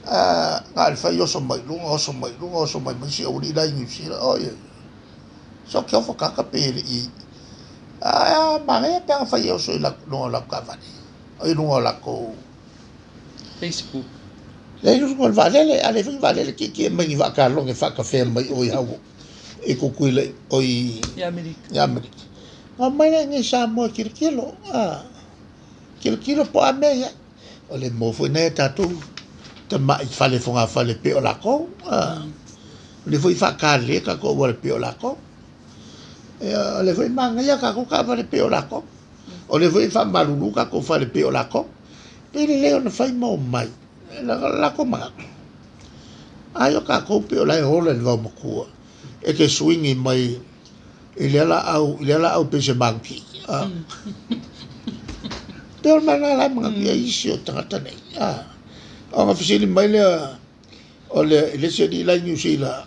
na o le fai oso mai luga, oso mai luga, oso mai ma isi aualii la i Niu Sila, oi, so ke ofo tagata pei e le i, a manaia pe ana fai e oso i luga o latou taavale, i luga o latou Facebook. Leai, i luga o le vaalele, a leai foi ni vaalele, tietie mai ni vaataloge faatafea mai o i Hawaii, i Tutuila, o i Amerika. I Amerika. Na omai lea i inei i Samoa e tilotilo, a. Tilotilo po o a mea i ai. O le maua foi nai a tatou tamai fale fogafale pei o lakou. O lea foi e faakalē tatou auala pei o lakou. O lea foi e manaia tatou taavale pei o lakou. O lea foi e faamalulu tatou fale pei o lakou. Pei lelei ona fai ma omai latou manatu. Ai o tatou pei o la e ola i le vaomatua e te suigi mai i lea laau i lea laau pei se manuki. Pei o le mea lena la e manatu i ai isi o tagata nei. Ona fesili mai lea O le i le isi alii la i Niu Sila,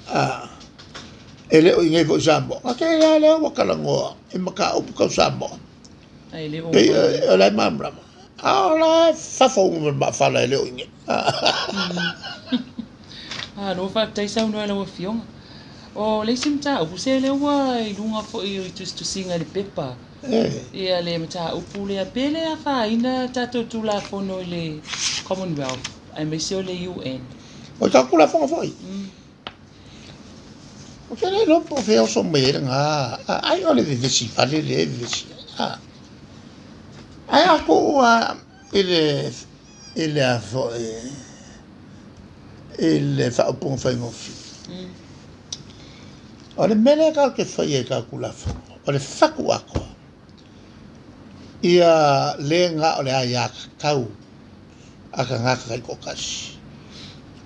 e le o i inei foi i Samoa, na te lea lea ua talanoa i mataupu tau Samoa. Ae le o Pei mai. O la e malamalama. A o la e fafo uma ma le maafala e le o i inei. Malo faafetai saunoa i lau Afioga. O le isi mataupu, se lea ua i luga foi o i tusitusiga i le pepa, ia le mataupu lea, pe le afaina tatou Tulafono i le Commonwealth aemaise o le UN. O le tatou Tulafono foi. Ou te le iloa po o fea oso mai ai lena, ai o le vevesi vale lea e vevesi ai. Ae a tuu lava i le a foi i le faaupuga faigofie. O le mea lea tatou te faia i tatou Tulafono, o le fatu atoa, ia le na o le aiatatau a tagata taitoatasi,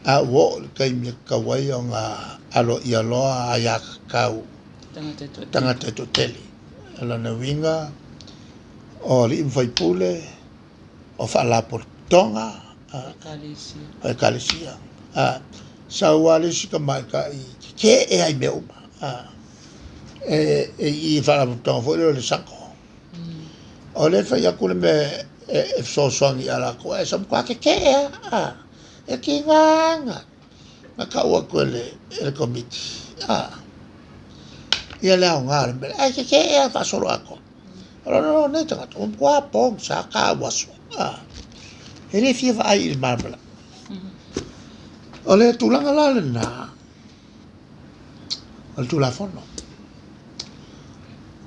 a ua oo i le taimi e tatau ai ona aloaia loa aiatatau tagata e toatele. O lona uiga, o alii ma faipule, o faalapotopotoga, o ekalesia. Sau lava le isi tamaitai tetee lava i mea uma, e i i faalapotopotoga foi lea o le SACO. O lea e fai atu le mea e fesoasoani ia latou, ae sa matua tetee lava. E tiga na tau atu e le Komiti ia le aoga o le mea lea, ae tetee lava faasoloatoa. O lona lona nei tagata, ua matua pogisa tau aso, e le fia vaai i le malamalama. O le tulaga la lena o le Tulafono.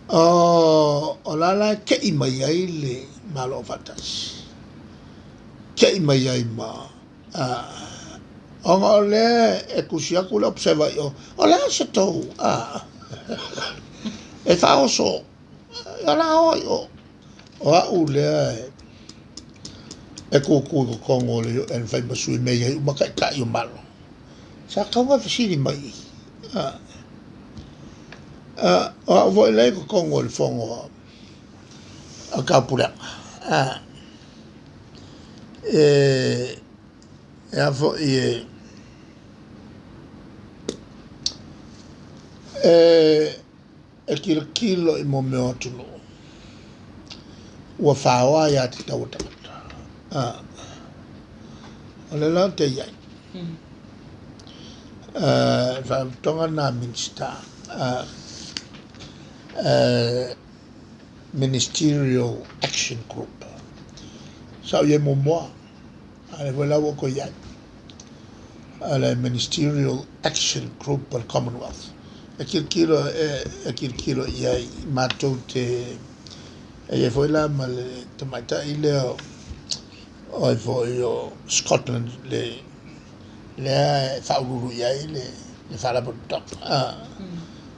O la la e tei mai ai le Malo Aufaatasi, tei mai ai ma ona o lea e tusi atu le Observer i o, o le a se tou e faaoso, o le a o i o. O au lea e tutu i totonu o le UN fai ma sui mea i ai uma taitai o Malo. Sa tatau ona fesili mai i. O au foi lea i totonu o le fono a Taupulega. E a foi e tilotilo i mea o atunuu ua faoa aiatatau a tagata. O lea la ou te i ai. Faalapotopotoga lena a Minisita, Ministerial Action Group. Sa ou i ai muamua, a o lea foi la ua ou toe i ai. O le Ministerial Action Group o le Commonwealth. E tilotilo, e tilotilo i ai matou te, e i ai foi la ma le tamaitai lea o ai foi o Scotland le lea e faauluulu i ai le faalapotopotoga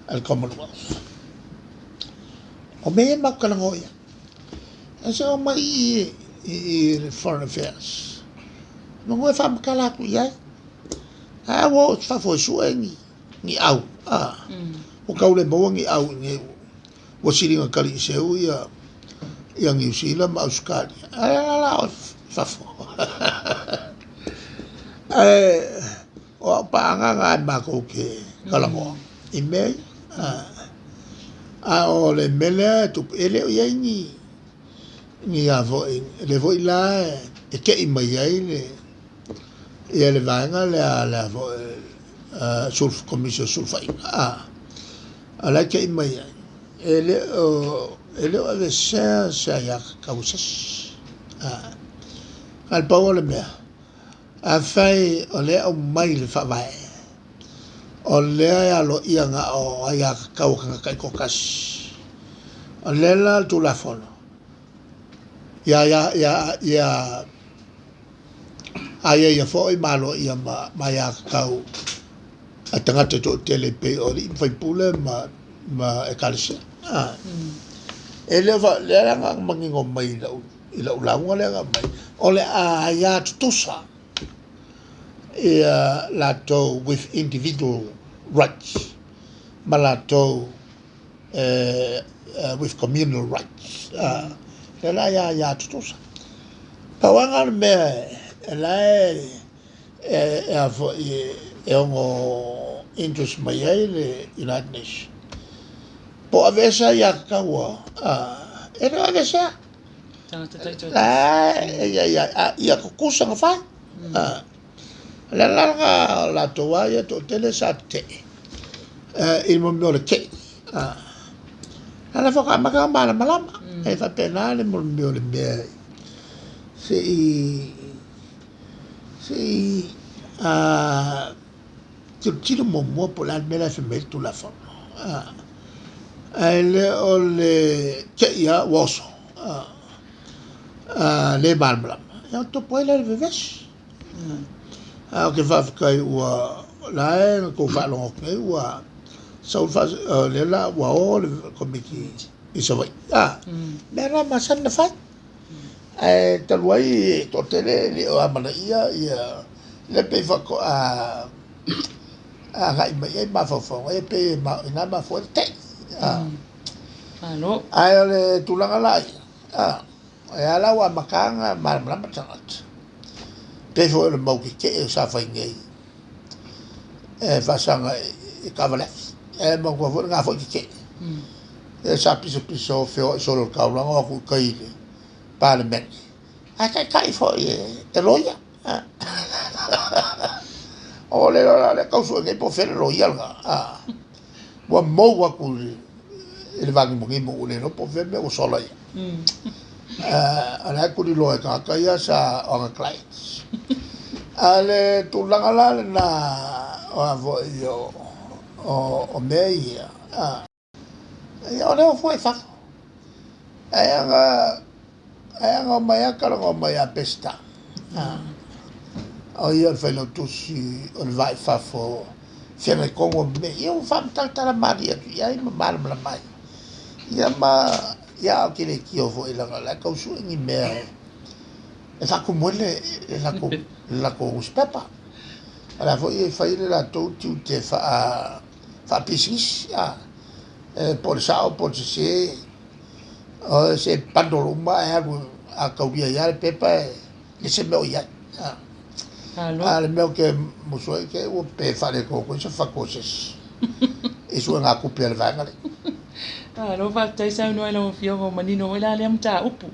a le Commonwealth. O mea ia matou talanoa i ai. Ae se o mai i i le Foreign Affairs. Manu e faamatala atu i ai. Ae ua oo i fafo e sue ni au. Ua tau le maua ni au i nei ua sili ona taliiseu ia Niu Sila ma Ausetalia. Ae la la o fafo. Ae o au paaga na e matou te talanoa i mea ia. A o le mea lea e tupu, e le o i ai ni a foi, le foi la e tei mai ai le ia le vaega lea lea foi sulf komisi o sulufaiga. A la e tei mai ai, e le o avesea se aiatatau a se isi. A le pau o le mea, afai o lea e aumai le faavae, o lea e aloaia na o aiatatau a tagata taitoatasi. O lea la le Tulafono, ia ia aiaia foi ma aloaia ma aiatatau a tagata toatele pei o alii ma faipule ma ekalesia. E le o lea la na manino mai i lau lauga lea na aumai, o le a aia tutusa ia latou with individual rights ma latou with communal rights. Lea la ia tutusa. Pau lava na o le mea e la e E a foi e ono interest mai ai le United Nations. Po o aveese aiatatau a, e le o aveesea. Tagata taitoatasi. La e ia ia ia tutusa ona fai. O le ala lena o latou lava ia e toatele sa tetee i le mea o le tei. A la faatoa amata ona malamalama. E faapena le mea o le mea se i se i tilotilo muamua po o le a le mea la e fai mai ai le Tulafono. Ae le o le tei lava ua oso le malamalama, ia ona tupu ai lea o le vevesi. Ae ou te faafetai ua la e na tou faalogo atu nei ua sau le lea la ua o le Komiti i Savaii. Mea na masani ona fai. Ae talu ai e toatele e le o amanaia ia lea pei faatoa agai mai i ai mafaufauga ia pei e i ina e mafua ai le tei. Malo. Ae o le tulaga la ia, o lea la ua amata ona malamalama tagata. Pei foi o le mau tetee sa fai nei e faasaga i taavale afi. E manatua foi lena foi tetee. E sa pisapiso feoai solo i le taulaga o atu i tai i le Palemene. Ae taitai foi e loia. O le la lea tau sue nei po o fea le loia lena. Ua mou atu i le vanimonimo ua le iloa po o fea le mea ua sola i ai. O la e tuliloa e tagata ia sa o ana clients. A o le tulaga la lena o a foi o mea ia, ia o lea ua fua i fafo. Ae aga omai lava talanoa mai ia Peseta. O ia o le failautusi o le Va i Fafo feagai tonu ma mea ia, ua faamatalatala malie atu i ai ma malamalama ai. Ia ma ia ae ou te le tio foi leaga o la e tau sue ni mea e faatumu ai le latou nusipepa. O la foi e fai le latou tiute faapisinisi, e po o le sao po o le sese, o se bundle uma ae alu a taulia ai lava le pepa e leai se mea o i ai. A o le mea ou te musu ai, te i ua pe faaletonu atu ai se fatu o se isi i suegatupe a le vaega lea. Malo faafetai saunoa i lau Afioga, ua manino foi la lea mataupu.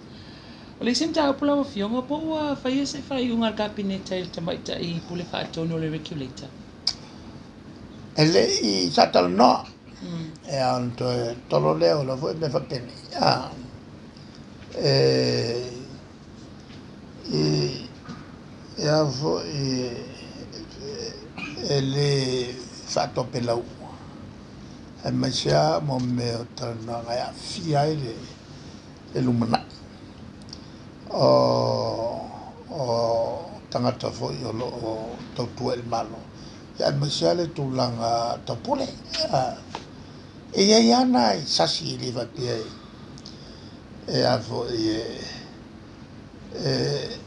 O le isi mataupu lau Afioga, po ua faia se faaiuga a le Kapeneta i le tamaitai pule faatonu o le Regulator? E le i sa talanoa. E ao ona toe tolo lea o lea foi mea faapenei. E ao foi e le faatopelau aemaise lava mo mea o talanoaga e aafia ai le lumanai o tagata foi o lo o tautua i le Malo, aemaise lava le tulaga taupule. E i ai lava nai sasi e le faapea e a foi e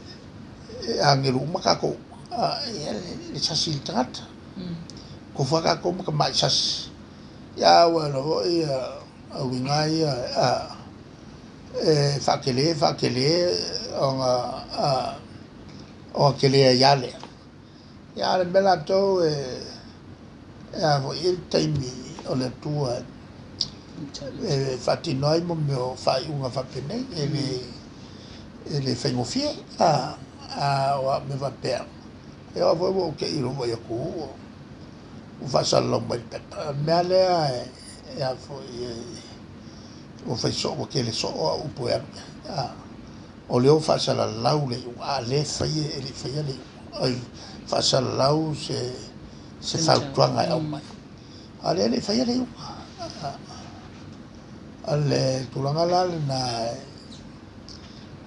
agelu uma tatou uma. E i ai le sasi i le tagata. Tofu lava tatou ma tamai sasi. Ia aua lava foi uiga ia e faatele faatele ona tele ai lava lea. Ia a o le mea latou e a foi e i ai le taimi o le Atua e faatino ai mo mea o faaiuga faapenei e le faigofie. A o au mea faapea, e oo foi ua ou te i lou vaai atu ua faasalalau mai le pepa. O le mea lea e a foi ua fai soo, ua tele soo au upu e alu i ai. O lea ua faasalalau le iuga, a o lea e fai e le i faia le iuga. Oi, faasalalau se fautuaga e aumai, a o lea e le i faia le iuga. O le tulaga la lena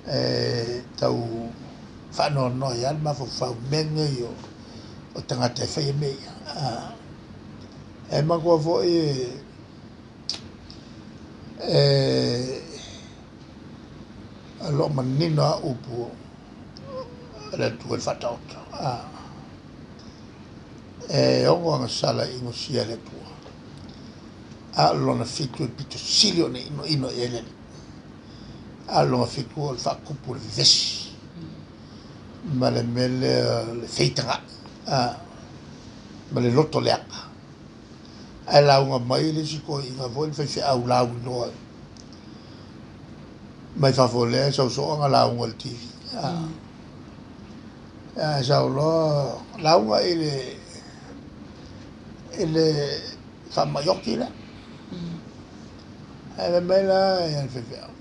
e tau faanoanoa ai lava le mafaufau i mea nei o tagata e faia mea ia. E manatua foi e o lo o manino lava upu o le Atua i le Faataoto. E 6 agasala e inosia e le Atua, a o lona 7 e pito sili ona inoino i ai le Alii. A o lona 7 o le faatupu o le vevesi ma le mea lea o le feitagai. ma le loto leaga. Ae lauga mai le isi toeaina foi le faifeau lauiloa mai fafo lea e sau soo ana lauga i le TV. Ae sau loa lauga i le i le faamai oti lea. Ae fai mai la le faifeau,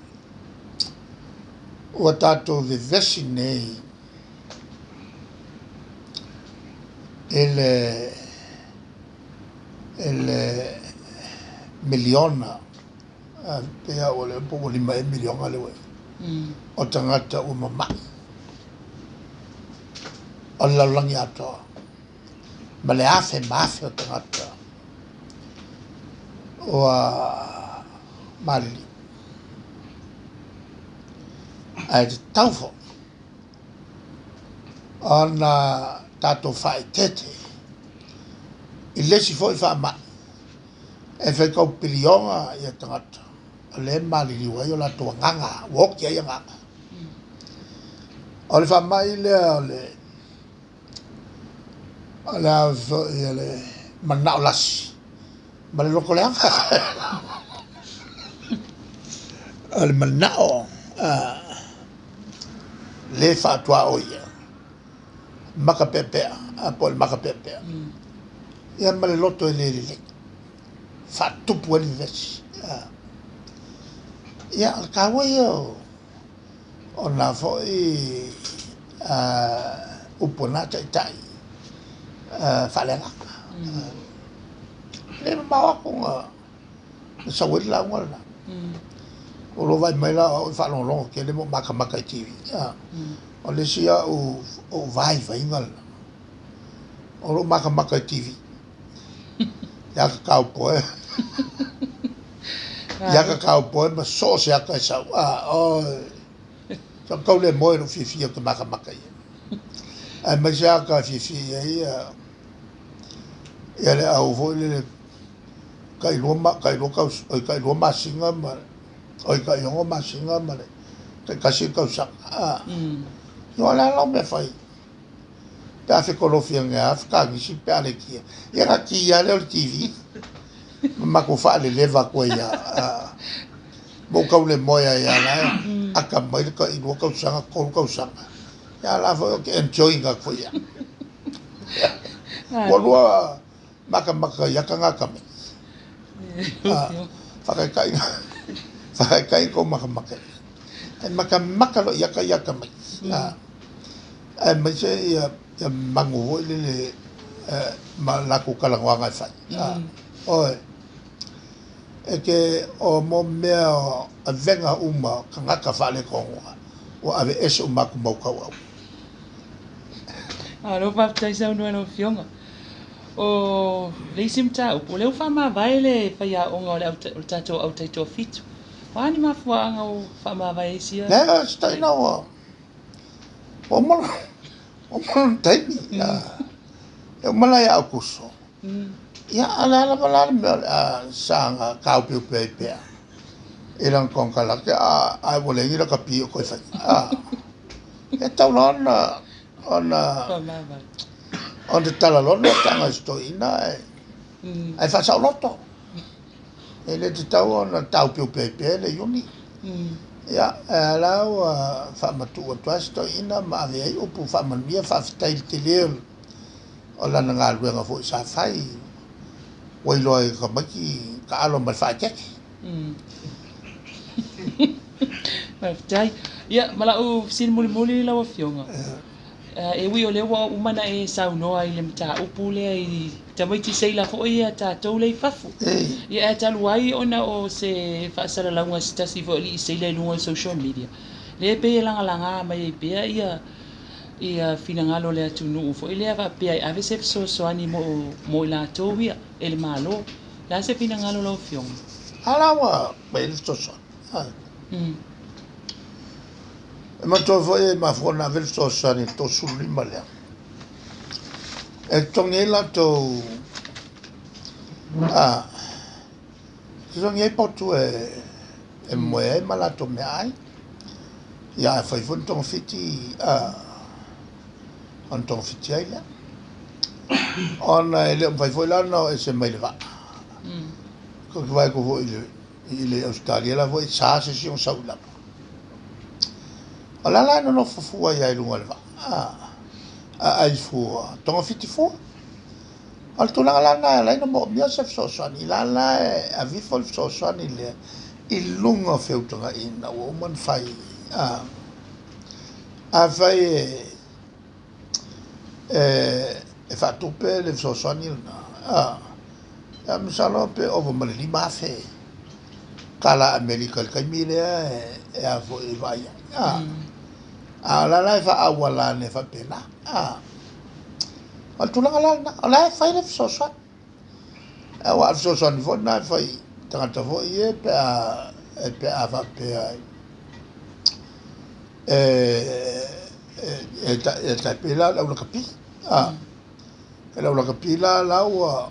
ua tatou vevesi nei i le i le miliona pei lava ua le iloa po ua 5 ea miliona lea ua i ai o tagata ua mamai o le lalolagi atoa ma le afe ma afe o tagata ua maliliu. Ae tatau foi ona tatou faaeteete i le isi foi faamai e faitau piliona ia tagata o lea e maliliu ai o latou agaga, ua oti ai agaga. O le faamai lea o le o le a foi o le manao lasi ma le loto leaga. O le manao le faatuaoia maka peapea po o le maka peapea ia ma le loto e le lelei faatupu ai le vevesi. Ia, o le taua ia o nā foi upu a nā taitai faaleagaga. E le mamao atu na sau ai le lauga lena. Ua lua vaai mai la o au e faalogologo tele ma ou matamata i TV. O le isi au ou vaivaiga lena, o lou matamata i TV. Ia ka cowboy. Ia ka cowboy ma so o se ata e sau. Oi. Sa tau le moe lou fiafia ou te matamata i ai. Aemaise lava ka fiafia i ai ia le au foi lele tailua tailua oi tailua masina ma oi taiono masina ma le taitasi le tausaga. Ia o le a lau mea fai? Pe a fetolofi ane lava fekanisi pe a le ki ia ona ki lava lea o le TV ma matou faaleleva atu ai lava. Ma ou tau le moe ai lava la e ata mai le tailua tausaga, 3 tausaga. Ia a o la foi ou te enjoy atu foi au. Ua lua matamata i ata na tamaiti. Faataitai faataitai tou matamata i ai. E matamata loa i ata ia tamaiti. Aemaise ia manu foi lele ma latou talanoaga e fai. Oi, e te o mo mea o avega uma o tagata faaletonu ua aveese uma atu ma ou tauau. Malo faafetai saunoa i lau Afioga. O le isi mataupu, o lea ua faamavae le faiaoga o le, o le tatou au taitoafitu. O a ni mafuaaga ua faamavae ai sia? Leai, se taina ua ua uma lona taimi. E uma la ia Aokuso. Ia, a o le a lava la le mea o le a saga taopeope ai pea i lana konekarate, ae ua leai ni lakapi o toe faia. E tatau loa ona ona ona tatala loa le noataga i se toeaina ae faasaoloto. E le tatau ona taopeope ai pea le Iuni. Ia, a la ua faamatuu atu lava se toeaina ma ave ai upu faamanuia, faafetai i le tele o lana galuega foi sa fai, ua iloa ai e tamaiti taalo ma le faaeteete. Faafetai. Ia, ma lau fesili mulimuli lau Afioga, e ui o lea ua uma ona e saunoa i le mataupu lea i tamaiti seila foi ia tatou lea i fafo. Ia, ae talu ai ona o se faasalalauga a se tasi foi o alii seila i luga o le social media, lea e pei e lagalaga mai ai pea ia ia finagalo o le atunuu foi lea faapea e ave se fesoasoani mo, mo i latou ia e le Malo. O le a se finagalo o lau Afioga? A la ua fai le fesoasoani. E manatua foi e mafua ona ave le fesoasoani i le 35 lea. E totogi ai latou a totogi ai potu e moe ai ma latou meaai. Ia a fai foi ni togafiti, ona togafiti ai lea. Ona e le o mafai foi la ona o ese mai le vaa. Ou te vaai atu foi i le Ausetalia la foi e sa se isi ona sau i lalo. O la la e nonofo fua ai lava i luga o le vaa, a ai fua, togafiti fua. O le tulaga la lena e ala ai ona moomia se fesoasoani, la la e aveifo le fesoasoani lea i luga o feutagaiga ua uma ona fai. Afai e faatupe le fesoasoani lena, a, masalo pe ova ma le $5,000 tala Amerika i le taimi lea e a foi e vaai ai. A o la la e faaauala ane faapena. O le tulaga la lena, o la e fai le fesoasoani. Aua o le fesoasoani foi lena e fai i tagata foi ia pe a pe a faapea e tai pei la o le au lakapi. O le au lakapi la la ua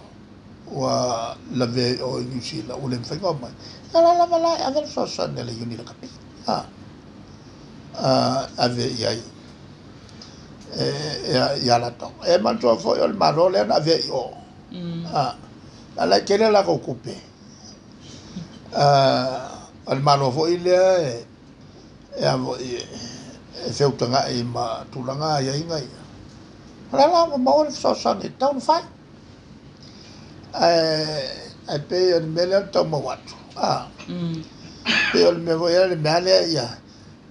ua lavea i o i Niu Sila ua le mafai ona omai. Ia la lava la e ave le fesoasoani a le Iuni Lakapi. Ave i ai ia latou. E manatua foi o le Malo lea na avea i o. A la e tele a latou tupe. O le Malo foi lea e a foi e feutagai ma tulaga aiaiga ia. O la la ua maua le fesoasoani e tatau ona fai. Ae pei o le mea lea ou te tau maua atu. Pei o le mea foi lea, le mea lea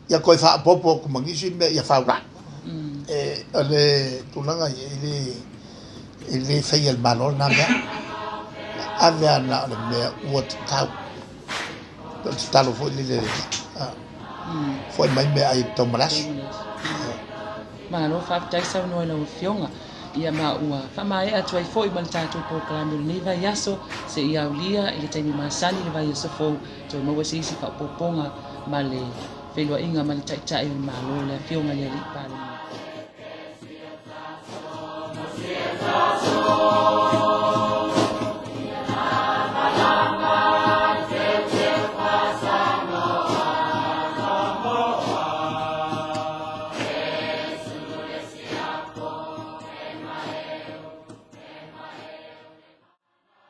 ia toe faaopoopo atu ma nisi mea ia faulai. O le tulaga ia, e le faia e le Malo lena mea. E ave lava na o le mea ua tatau. O le tatalo foi lele, foi mai meaai e tatau ma le aso. Malo faafetai saunoa i lau Afioga. Ia ma ua faamaea atu ai foi ma le tatou polokalame o lenei vaiaso seia aulia i le taimi masani i le vaiaso fou toe maua se isi faaopoopoga ma le feiloaiga ma le Taitai o le Malo, le Afioga i le Alii Palemia.